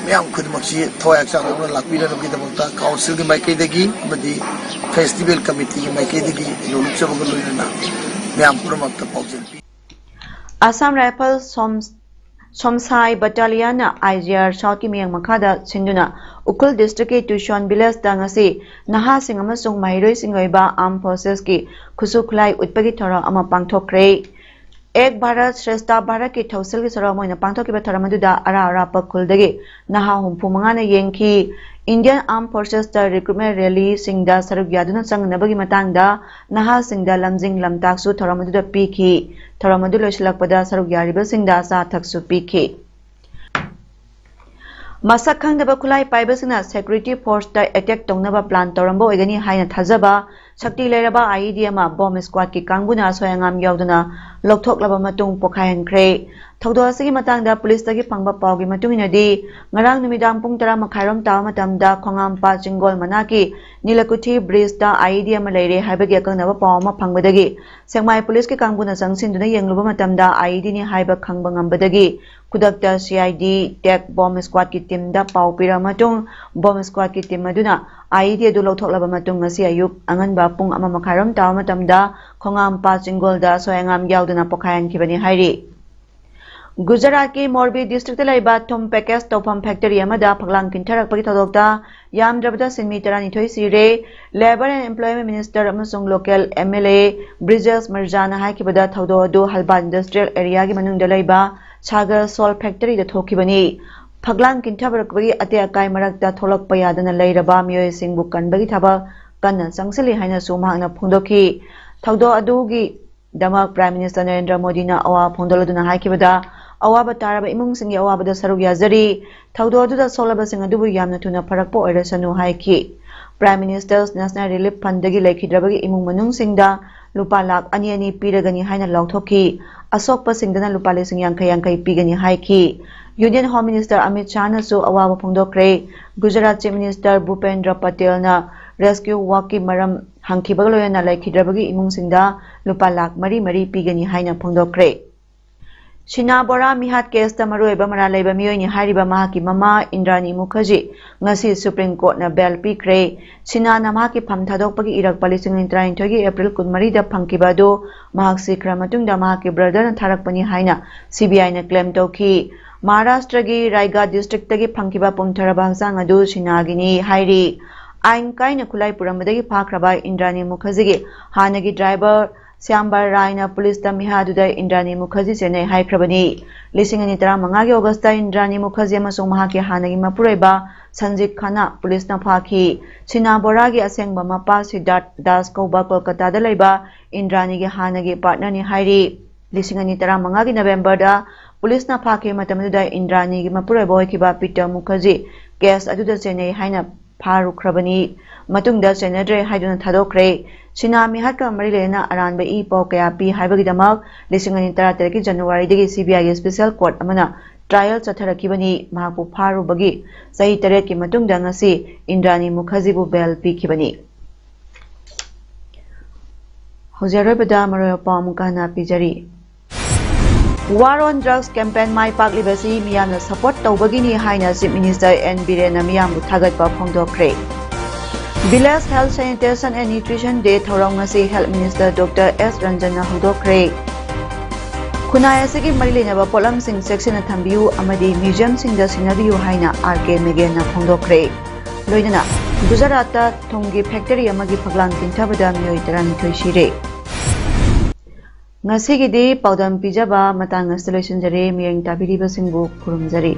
ꯃꯌꯥꯝ ꯈꯨꯗꯤꯡꯃꯛꯁꯤ ꯊꯋꯥꯏ ꯍꯛꯆꯥꯡ ꯌꯥꯎꯅ ꯂꯥꯛꯄꯤꯅꯅꯕꯒꯤꯗꯃꯛꯇ ꯀꯥꯎꯟꯁꯤꯜꯒꯤ ꯃꯥꯏꯀꯩꯗꯒꯤ ꯑꯃꯗꯤ ꯐꯦꯁꯇꯤꯚꯦꯜ ꯀꯃꯤꯇꯤꯒꯤ ꯃꯥꯏꯀꯩꯗꯒꯤ ꯅꯣꯂꯨꯛꯆꯕꯒ ꯂꯣꯏꯅꯅ ꯃꯌꯥꯝ ꯄꯨꯝꯅꯃꯛꯇ ꯄꯥꯎꯖꯦꯜ ꯄꯤ꯫ ꯑꯁꯥꯝ ꯔꯥꯏꯐꯜ ꯁꯣꯝ-, ꯁꯣꯝꯁꯥꯏ ꯕꯠꯇꯥꯂꯤꯌꯟꯅ ꯑꯥꯏ ꯖꯤ ꯑꯥꯔ ꯁꯥꯎꯠꯀꯤ ꯃꯤꯠꯌꯦꯡ ꯃꯈꯥꯗ ꯁꯤꯟꯗꯨꯅ ꯎꯈ꯭ꯔꯨꯜ ꯗꯤꯁꯇ꯭ꯔꯤꯛꯀꯤ ꯇꯨꯏꯁꯣꯟ ꯚꯤꯂꯦꯖꯇ ꯉꯁꯤ ꯅꯍꯥꯁꯤꯡ ꯑꯃꯁꯨꯡ ꯃꯍꯩꯔꯣꯏꯁꯤꯡꯒꯤ ꯑꯣꯏꯕ ꯑꯥꯔꯝ ꯐꯣꯔꯁꯦꯁꯀꯤ ꯈꯨꯠꯁꯨ ꯈꯨꯠꯂꯥꯏ ꯎꯠꯄꯒꯤ ꯊꯧꯔꯝ ꯑꯃ ꯄꯥꯡꯊꯣꯛꯈ꯭ꯔꯦ꯫ ꯑꯦꯛ ꯚꯥꯔꯠ ꯁ꯭ꯔꯦꯁꯇꯥ ꯚꯥꯔꯠꯀꯤ ꯊꯧꯁꯤꯜꯒꯤ ꯊꯧꯔꯝ ꯑꯣꯏꯅ ꯄꯥꯡꯊꯣꯛꯈꯤꯕ ꯊꯧꯔꯝ ꯑꯗꯨꯗ ꯑꯔꯥꯞ ꯑꯔꯥꯞꯄ ꯈꯨꯜꯗꯒꯤ ꯅꯍꯥ ꯍꯨꯝꯐꯨ ꯃꯉꯥꯅ ꯌꯦꯡꯈꯤ꯫ ꯏꯟꯗꯤꯌꯟ ꯑꯥꯔꯝ ꯐꯣꯔꯁꯦꯁꯇ ꯔꯤꯀ꯭ꯔꯨꯠꯃꯦꯟ ꯔꯦꯂꯤꯁꯤꯡꯗ ꯁꯔꯨꯛ ꯌꯥꯗꯨꯅ ꯆꯪꯅꯕꯒꯤ ꯃꯇꯥꯡꯗ ꯅꯍꯥꯁꯤꯡꯗ ꯂꯝꯖꯤꯡ ꯂꯝꯇꯥꯛꯁꯨ ꯊꯧꯔꯝ ꯑꯗꯨꯗ ꯄꯤꯈꯤ꯫ ꯊꯧꯔꯝ ꯑꯗꯨ ꯂꯣꯏꯁꯤꯜꯂꯛꯄꯗ ꯁꯔꯨꯛ ꯌꯥꯔꯤꯕꯁꯤꯡꯗ ꯑꯆꯥ ꯑꯊꯛꯁꯨ ꯄꯤꯈꯤ꯫ ꯃꯁꯛ ꯈꯪꯗꯕ ꯈꯨꯠꯂꯥꯏ ꯄꯥꯏꯕꯁꯤꯡꯅ security forceꯇ attack ꯇꯧꯅꯕ plan ꯇꯧꯔꯝꯕ ꯑꯣꯏꯒꯅꯤ ꯍꯥꯏꯅ ꯊꯥꯖꯕ ꯁꯛꯇꯤ ꯂꯩꯔꯕ IED ꯑꯃ bomb squadꯀꯤ ꯀꯥꯡꯕꯨꯅ ꯑꯁꯣꯏ ꯑꯉꯥꯝ ꯌꯥꯎꯗꯅ ꯂꯧꯊꯣꯛꯂꯕ ꯃꯇꯨꯡ ꯄꯣꯈꯥꯏꯍꯟꯈ꯭ꯔꯦ꯫ ꯊꯧꯗꯣꯛ ꯑꯁꯤꯒꯤ ꯃꯇꯥꯡꯗ ꯄꯨꯂꯤꯁꯇꯒꯤ ꯐꯪꯕ ꯄꯥꯎꯒꯤ ꯃꯇꯨꯡ ꯏꯟꯅꯗꯤ, ꯉꯔꯥꯡ ꯅꯨꯃꯤꯗꯥꯡ ꯄꯨꯡ ꯇꯔꯥ ꯃꯈꯥꯏꯔꯣꯝ ꯇꯥꯕ ꯃꯇꯝꯗ ꯈꯣꯡꯉꯥꯝꯄꯥ ꯆꯤꯡꯒꯣꯜ ꯃꯅꯥꯛꯀꯤ ꯅꯤꯂꯀꯨꯊꯤ bridgeꯇ IED ꯑꯃ ꯂꯩꯔꯦ ꯍꯥꯏꯕꯒꯤ ꯑꯀꯛꯅꯕ ꯄꯥꯎ ꯑꯃ ꯐꯪꯕꯗꯒꯤ ꯁꯦꯛꯃꯥꯏ ꯄꯨꯂꯤꯁꯀꯤ ꯀꯥꯡꯕꯨꯅ ꯆꯪꯁꯤꯟꯗꯨꯅ ꯌꯦꯡꯂꯨꯕ ꯃꯇꯝꯗ IEDꯅꯤ ꯍꯥꯏꯕ ꯈꯪꯕ ꯉꯝꯕꯗꯒꯤ ꯈꯨꯗꯛꯇ CID tech bomb squadꯀꯤ teamꯗ ꯄꯥꯎ ꯄꯤꯔꯕ ꯃꯇꯨꯡ, bomb squadꯀꯤ team ꯑꯗꯨꯅ IED ꯑꯗꯨ ꯂꯧꯊꯣꯛꯂꯕ ꯃꯇꯨꯡ, ꯉꯁꯤ ꯑꯌꯨꯛ ꯑꯉꯟꯕ ꯄꯨꯡ ꯑꯃ ꯃꯈꯥꯏꯔꯣꯝ ꯇꯥꯕ ꯃꯇꯝꯗ ꯈꯣꯡꯉꯥꯝꯄꯥ ꯆꯤꯡꯒꯣꯜꯗ ꯑꯁꯣꯏ ꯑꯉꯥꯝ ꯌꯥꯎꯗꯅ ꯄꯣꯈꯥꯏꯍꯟꯈꯤꯕꯅꯤ ꯍꯥꯏꯔꯤ꯫ ꯒꯨꯖꯔꯥꯠꯀꯤ ꯃꯣꯔꯕꯤ districtꯇ ꯂꯩꯕ ꯊꯨꯝ package ꯇꯧꯐꯝ factory ꯑꯃꯗ ꯐꯛꯂꯥꯡ ꯀꯤꯟꯊꯔꯛꯄꯒꯤ ꯊꯧꯗꯣꯛꯇ ꯌꯥꯝꯗ꯭ꯔꯕꯗ ꯁꯤꯟꯃꯤ ꯇꯔꯥꯅꯤꯊꯣꯏ ꯁꯤꯔꯦ꯫ Labour and Employment Minister ꯑꯃꯁꯨꯡ local MLA ꯕ꯭ꯔꯤꯖꯦꯁ ꯃꯤꯔꯖꯥꯅ ꯍꯥꯏꯈꯤꯕꯗ, ꯊꯧꯗꯣꯛ ꯑꯗꯨ ꯍꯜꯕꯥ industrial areaꯒꯤ ꯃꯅꯨꯡꯗ ꯂꯩꯕ ꯁꯥꯒꯔ salt factoryꯗ ꯊꯣꯛꯈꯤꯕꯅꯤ꯫ ꯐꯛꯂꯥꯡ ꯀꯤꯟꯊꯕꯔꯛꯄꯒꯤ ꯑꯇꯦꯛ ꯑꯀꯥꯏ ꯃꯔꯛꯇ ꯊꯣꯛꯂꯛꯄ ꯌꯥꯗꯅ ꯂꯩꯔꯕ ꯃꯤꯑꯣꯏꯁꯤꯡꯕꯨ ꯀꯟꯕꯒꯤ ꯊꯕꯛ ꯀꯟꯅ ꯆꯪꯁꯤꯜꯂꯤ ꯍꯥꯏꯅꯁꯨ ꯃꯍꯥꯛꯅ ꯐꯣꯡꯗꯣꯛꯈꯤ꯫ ꯊꯧꯗꯣꯛ ꯑꯗꯨꯒꯤꯗꯃꯛ Prime Minister ꯅꯔꯦꯟꯗ꯭ꯔ ꯃꯣꯗꯤꯅ ꯑꯋꯥꯕ ꯐꯣꯡꯗꯣꯛꯂꯗꯨꯅ ꯍꯥꯏꯈꯤꯕꯗ, ꯑꯋꯥꯕ ꯇꯥꯔꯕ ꯏꯃꯨꯡꯁꯤꯡꯒꯤ ꯑꯋꯥꯕꯗ ꯁꯔꯨꯛ ꯌꯥꯖꯔꯤ꯫ ꯊꯧꯗꯣꯛ ꯑꯗꯨꯗ ꯁꯣꯛꯂꯕꯁꯤꯡ ꯑꯗꯨꯕꯨ ꯌꯥꯝꯅ ꯊꯨꯅ ꯐꯔꯛꯄ ꯑꯣꯏꯔꯁꯅꯨ ꯍꯥꯏꯈꯤ꯫ Prime Minister's National Relief Fundꯗꯒꯤ ꯂꯩꯈꯤꯗ꯭ꯔꯕꯒꯤ ꯏꯃꯨꯡ ꯃꯅꯨꯡꯁꯤꯡꯗ ꯂꯨꯄꯥ ꯂꯥꯈ ꯑꯅꯤ ꯑꯅꯤ ꯄꯤꯔꯒꯅꯤ ꯍꯥꯏꯅ ꯂꯥꯎꯊꯣꯛꯈꯤ꯫ ꯑꯁꯣꯛꯄꯁꯤꯡꯗꯅ ꯂꯨꯄꯥ ꯂꯤꯁꯤꯡ ꯌꯥꯡꯈꯩ ꯌꯥꯡꯈꯩ ꯄꯤꯒꯅꯤ ꯍꯥꯏꯈꯤ꯫ Union Home Minister ꯑꯃꯤꯠ ꯁꯥꯍꯅꯁꯨ ꯑꯋꯥꯕ ꯐꯣꯡꯗꯣꯛꯈ꯭ꯔꯦ꯫ ꯒꯨꯖꯔꯥꯠ Chief Minister ꯚꯨꯄꯦꯟꯗ꯭ꯔ ꯄꯇꯦꯜꯅ rescue workꯀꯤ ꯃꯔꯝ ꯍꯪꯈꯤꯕꯒ ꯂꯣꯏꯅꯅ ꯂꯩꯈꯤꯗ꯭ꯔꯕꯒꯤ ꯏꯃꯨꯡꯁꯤꯡꯗ ꯂꯨꯄꯥ ꯂꯥꯈ ꯃꯔꯤ ꯃꯔꯤ ꯄꯤꯒꯅꯤ ꯍꯥꯏꯅ ꯐꯣꯡꯗꯣꯛꯈ꯭ꯔꯦ꯫ ꯁꯤꯅꯥ ꯕꯣꯔꯥ ꯃꯤꯍꯥꯠ caseꯇ ꯃꯔꯨꯑꯣꯏꯕ ꯃꯔꯥꯜ ꯂꯩꯕ ꯃꯤꯑꯣꯏꯅꯤ ꯍꯥꯏꯔꯤꯕ ꯃꯍꯥꯛꯀꯤ ꯃꯃꯥ ꯏꯟꯗ꯭ꯔꯥꯅꯤ ꯃꯨꯈꯔꯖꯤ ꯉꯁꯤ Supreme Courtꯅ bail ꯄꯤꯈ꯭ꯔꯦ꯫ ꯁꯤꯅꯥꯅ ꯃꯍꯥꯛꯀꯤ ꯐꯝ ꯊꯥꯗꯣꯛꯄꯒꯤ ꯏꯔꯛꯄ ꯂꯤꯁꯤꯡ ꯑꯅꯤ ꯇꯔꯥꯅꯤꯊꯣꯏꯒꯤ April ꯀꯨꯟꯃꯔꯤꯗ ꯐꯪꯈꯤꯕ ꯑꯗꯨ ꯃꯍꯥꯛ ꯁꯤꯈ꯭ꯔ ꯃꯇꯨꯡꯗ ꯃꯍꯥꯛꯀꯤ brotherꯅ ꯊꯥꯔꯛꯄꯅꯤ ꯍꯥꯏꯅ CBIꯅ claim ꯇꯧꯈꯤ꯫ ꯃꯍꯥꯔꯥꯁꯇ꯭ꯔꯒꯤ ꯔꯥꯏꯒꯥ districtꯇꯒꯤ ꯐꯪꯈꯤꯕ ꯄꯨꯝꯊꯔꯕ ꯍꯛꯆꯥꯡ ꯑꯗꯨ ꯁꯤꯅꯥꯒꯤꯅꯤ ꯍꯥꯏꯔꯤ꯫ ꯑꯥꯏꯟ ꯀꯥꯏꯅ ꯈꯨꯠꯂꯥꯏ ꯄꯨꯔꯝꯕꯗꯒꯤ ꯐꯥꯈ꯭ꯔꯕ ꯏꯟꯗ꯭ꯔꯥꯅꯤ ꯃꯨꯈꯔꯖꯤꯒꯤ ꯍꯥꯟꯅꯒꯤ driver ꯁ꯭ꯌꯥꯝꯕꯔ ꯔꯥꯏꯅ ꯄꯨꯂꯤꯁꯇ ꯃꯤꯍꯥꯠ ꯑꯗꯨꯗ ꯏꯟꯗ꯭ꯔꯥꯅꯤ ꯃꯨꯈꯔꯖꯤ ꯆꯦꯟꯅꯩ ꯍꯥꯏꯈ꯭ꯔꯕꯅꯤ꯫ ꯂꯤꯁꯤꯡ ꯑꯅꯤ ꯇꯔꯥꯃꯉꯥꯒꯤ Augustꯇ ꯏꯟꯗ꯭ꯔꯥꯅꯤ ꯃꯨꯈꯔꯖꯤ ꯑꯃꯁꯨꯡ ꯃꯍꯥꯛꯀꯤ ꯍꯥꯟꯅꯒꯤ ꯃꯄꯨꯔꯣꯏꯕ ꯁꯟꯖꯤꯠ ꯈꯟꯅ ꯄꯨꯂꯤꯁꯅ ꯐꯥꯈꯤ꯫ ꯁꯤꯅꯥ ꯕꯣꯔꯥꯒꯤ ꯑꯁꯦꯡꯕ ꯃꯄꯥ ꯁꯤꯗꯥꯔꯊ ꯗꯥꯁ ꯀꯧꯕ ꯀꯣꯜꯀꯇꯥꯗ ꯂꯩꯕ ꯏꯟꯗ꯭ꯔꯥꯅꯤꯒꯤ ꯍꯥꯟꯅꯒꯤ partnerꯅꯤ ꯍꯥꯏꯔꯤ꯫ ꯂꯤꯁꯤꯡ ꯑꯅꯤ ꯇꯔꯥꯃꯉꯥꯒꯤ Novemberꯗ ꯄꯨꯂꯤꯁꯅ ꯐꯥꯈꯤꯕ ꯃꯇꯝ ꯑꯗꯨꯗ ꯏꯟꯗ꯭ꯔꯥꯅꯤꯒꯤ ꯃꯄꯨꯔꯣꯏꯕ ꯑꯣꯏꯈꯤꯕ ꯄꯤꯇꯔ ꯃꯨꯈꯔꯖꯤ ꯀꯦꯁ ꯑꯗꯨꯗ ꯆꯦꯟꯅꯩ ꯍꯥꯏꯅ ꯐꯥꯔꯨꯈ꯭ꯔꯕꯅꯤ꯫ ꯃꯇꯨꯡꯗ ꯆꯦꯟꯅꯗ꯭ꯔꯦ ꯍꯥꯏꯗꯨꯅ ꯊꯥꯗꯣꯛꯈ꯭ꯔꯦ꯫ ꯁꯤꯅꯥ ꯃꯤꯍꯥꯠꯀ ꯃꯔꯤ ꯂꯩꯅꯅ ꯑꯔꯥꯟꯕ ꯏ ꯄꯥꯎ ꯀꯌꯥ ꯄꯤ ꯍꯥꯏꯕꯒꯤꯗꯃꯛ ꯂꯤꯁꯤꯡ ꯑꯅꯤ ꯇꯔꯥꯇꯔꯦꯠꯀꯤ ꯖꯅꯋꯥꯔꯤꯗꯒꯤ ꯁꯤ ꯕꯤ ꯑꯥꯏꯒꯤ ꯁ꯭ꯄꯦꯁꯦꯜ ꯀꯣꯔꯠ ꯑꯃꯅ ꯇ꯭ꯔꯥꯏꯌꯦꯜ ꯆꯠꯊꯔꯛꯈꯤꯕꯅꯤ꯫ ꯃꯍꯥꯛꯄꯨ ꯐꯥꯔꯨꯕꯒꯤ ꯆꯍꯤ ꯇꯔꯦꯠꯀꯤ ꯃꯇꯨꯡꯗ ꯉꯁꯤ ꯏꯟꯗ꯭ꯔꯥꯅꯤ ꯃꯨꯈꯔꯖꯤꯕꯨ ꯕꯦꯜ ꯄꯤꯈꯤꯕꯅꯤ꯫ ꯍꯧꯖꯤꯛ ꯑꯔꯣꯏꯕꯗ ꯃꯔꯨꯑꯣꯏꯕ ꯄꯥꯎ ꯑꯃꯨꯛꯀ ꯍꯟꯅ ꯄꯤꯖꯔꯤ꯫ War on Drugs campaign ꯃꯥꯏ ꯄꯥꯛꯂꯤꯕꯁꯤ ꯃꯤꯌꯥꯝꯅ ꯁꯄꯣꯔꯠ ꯇꯧꯕꯒꯤꯅꯤ ꯍꯥꯏꯅ Chief Minister ꯑꯦꯟ ꯕꯤꯔꯦꯟꯅ ꯃꯤꯌꯥꯝꯕꯨ ꯊꯥꯒꯠꯄ ꯐꯣꯡꯗꯣꯛꯈ꯭ꯔꯦ꯫ Village Health Sanitation and Nutrition Day ꯊꯧꯔꯝ ꯉꯁꯤ Health Minister ꯗꯣꯛꯇꯔ ꯑꯦꯁ ꯔꯟꯖꯟꯅ ꯍꯧꯗꯣꯛꯈ꯭ꯔꯦ꯫ ꯈꯨꯟꯅꯥꯏ ꯑꯁꯤꯒꯤ ꯃꯔꯤ ꯂꯩꯅꯕ ꯄꯣꯠꯂꯝꯁꯤꯡ ꯆꯦꯛꯁꯤꯟꯅ ꯊꯝꯕꯤꯌꯨ ꯑꯃꯗꯤ ꯃ꯭ꯌꯨꯖꯤꯌꯝꯁꯤꯡꯗ ꯁꯤꯟꯅꯕꯤꯌꯨ ꯍꯥꯏꯅ ꯑꯥꯔ ꯀꯦ ꯃꯦꯒꯦꯟꯅ ꯐꯣꯡꯗꯣꯛꯈ꯭ꯔꯦ꯫ ꯂꯣꯏꯅꯅ ꯒꯨꯖꯔꯥꯠꯇ ꯊꯨꯝꯒꯤ ꯐꯦꯛꯇꯔꯤ ꯑꯃꯒꯤ ꯐꯛꯂꯥꯡ ꯇꯤꯟꯊꯕꯗ ꯃꯤꯑꯣꯏ ꯇꯔꯥꯅꯤꯊꯣꯏ ꯁꯤꯔꯦ꯫ ꯉꯁꯤꯒꯤꯗꯤ ꯄꯥꯎꯗꯝ ꯄꯤꯖꯕ ꯃꯇꯥꯡ ꯑꯁꯤꯗ ꯂꯣꯏꯁꯤꯟꯖꯔꯦ꯫ ꯃꯤꯠꯌꯦꯡ ꯇꯥꯕꯤꯔꯤꯕꯁꯤꯡꯕꯨ ꯈꯨꯔꯨꯝꯖꯔꯤ꯫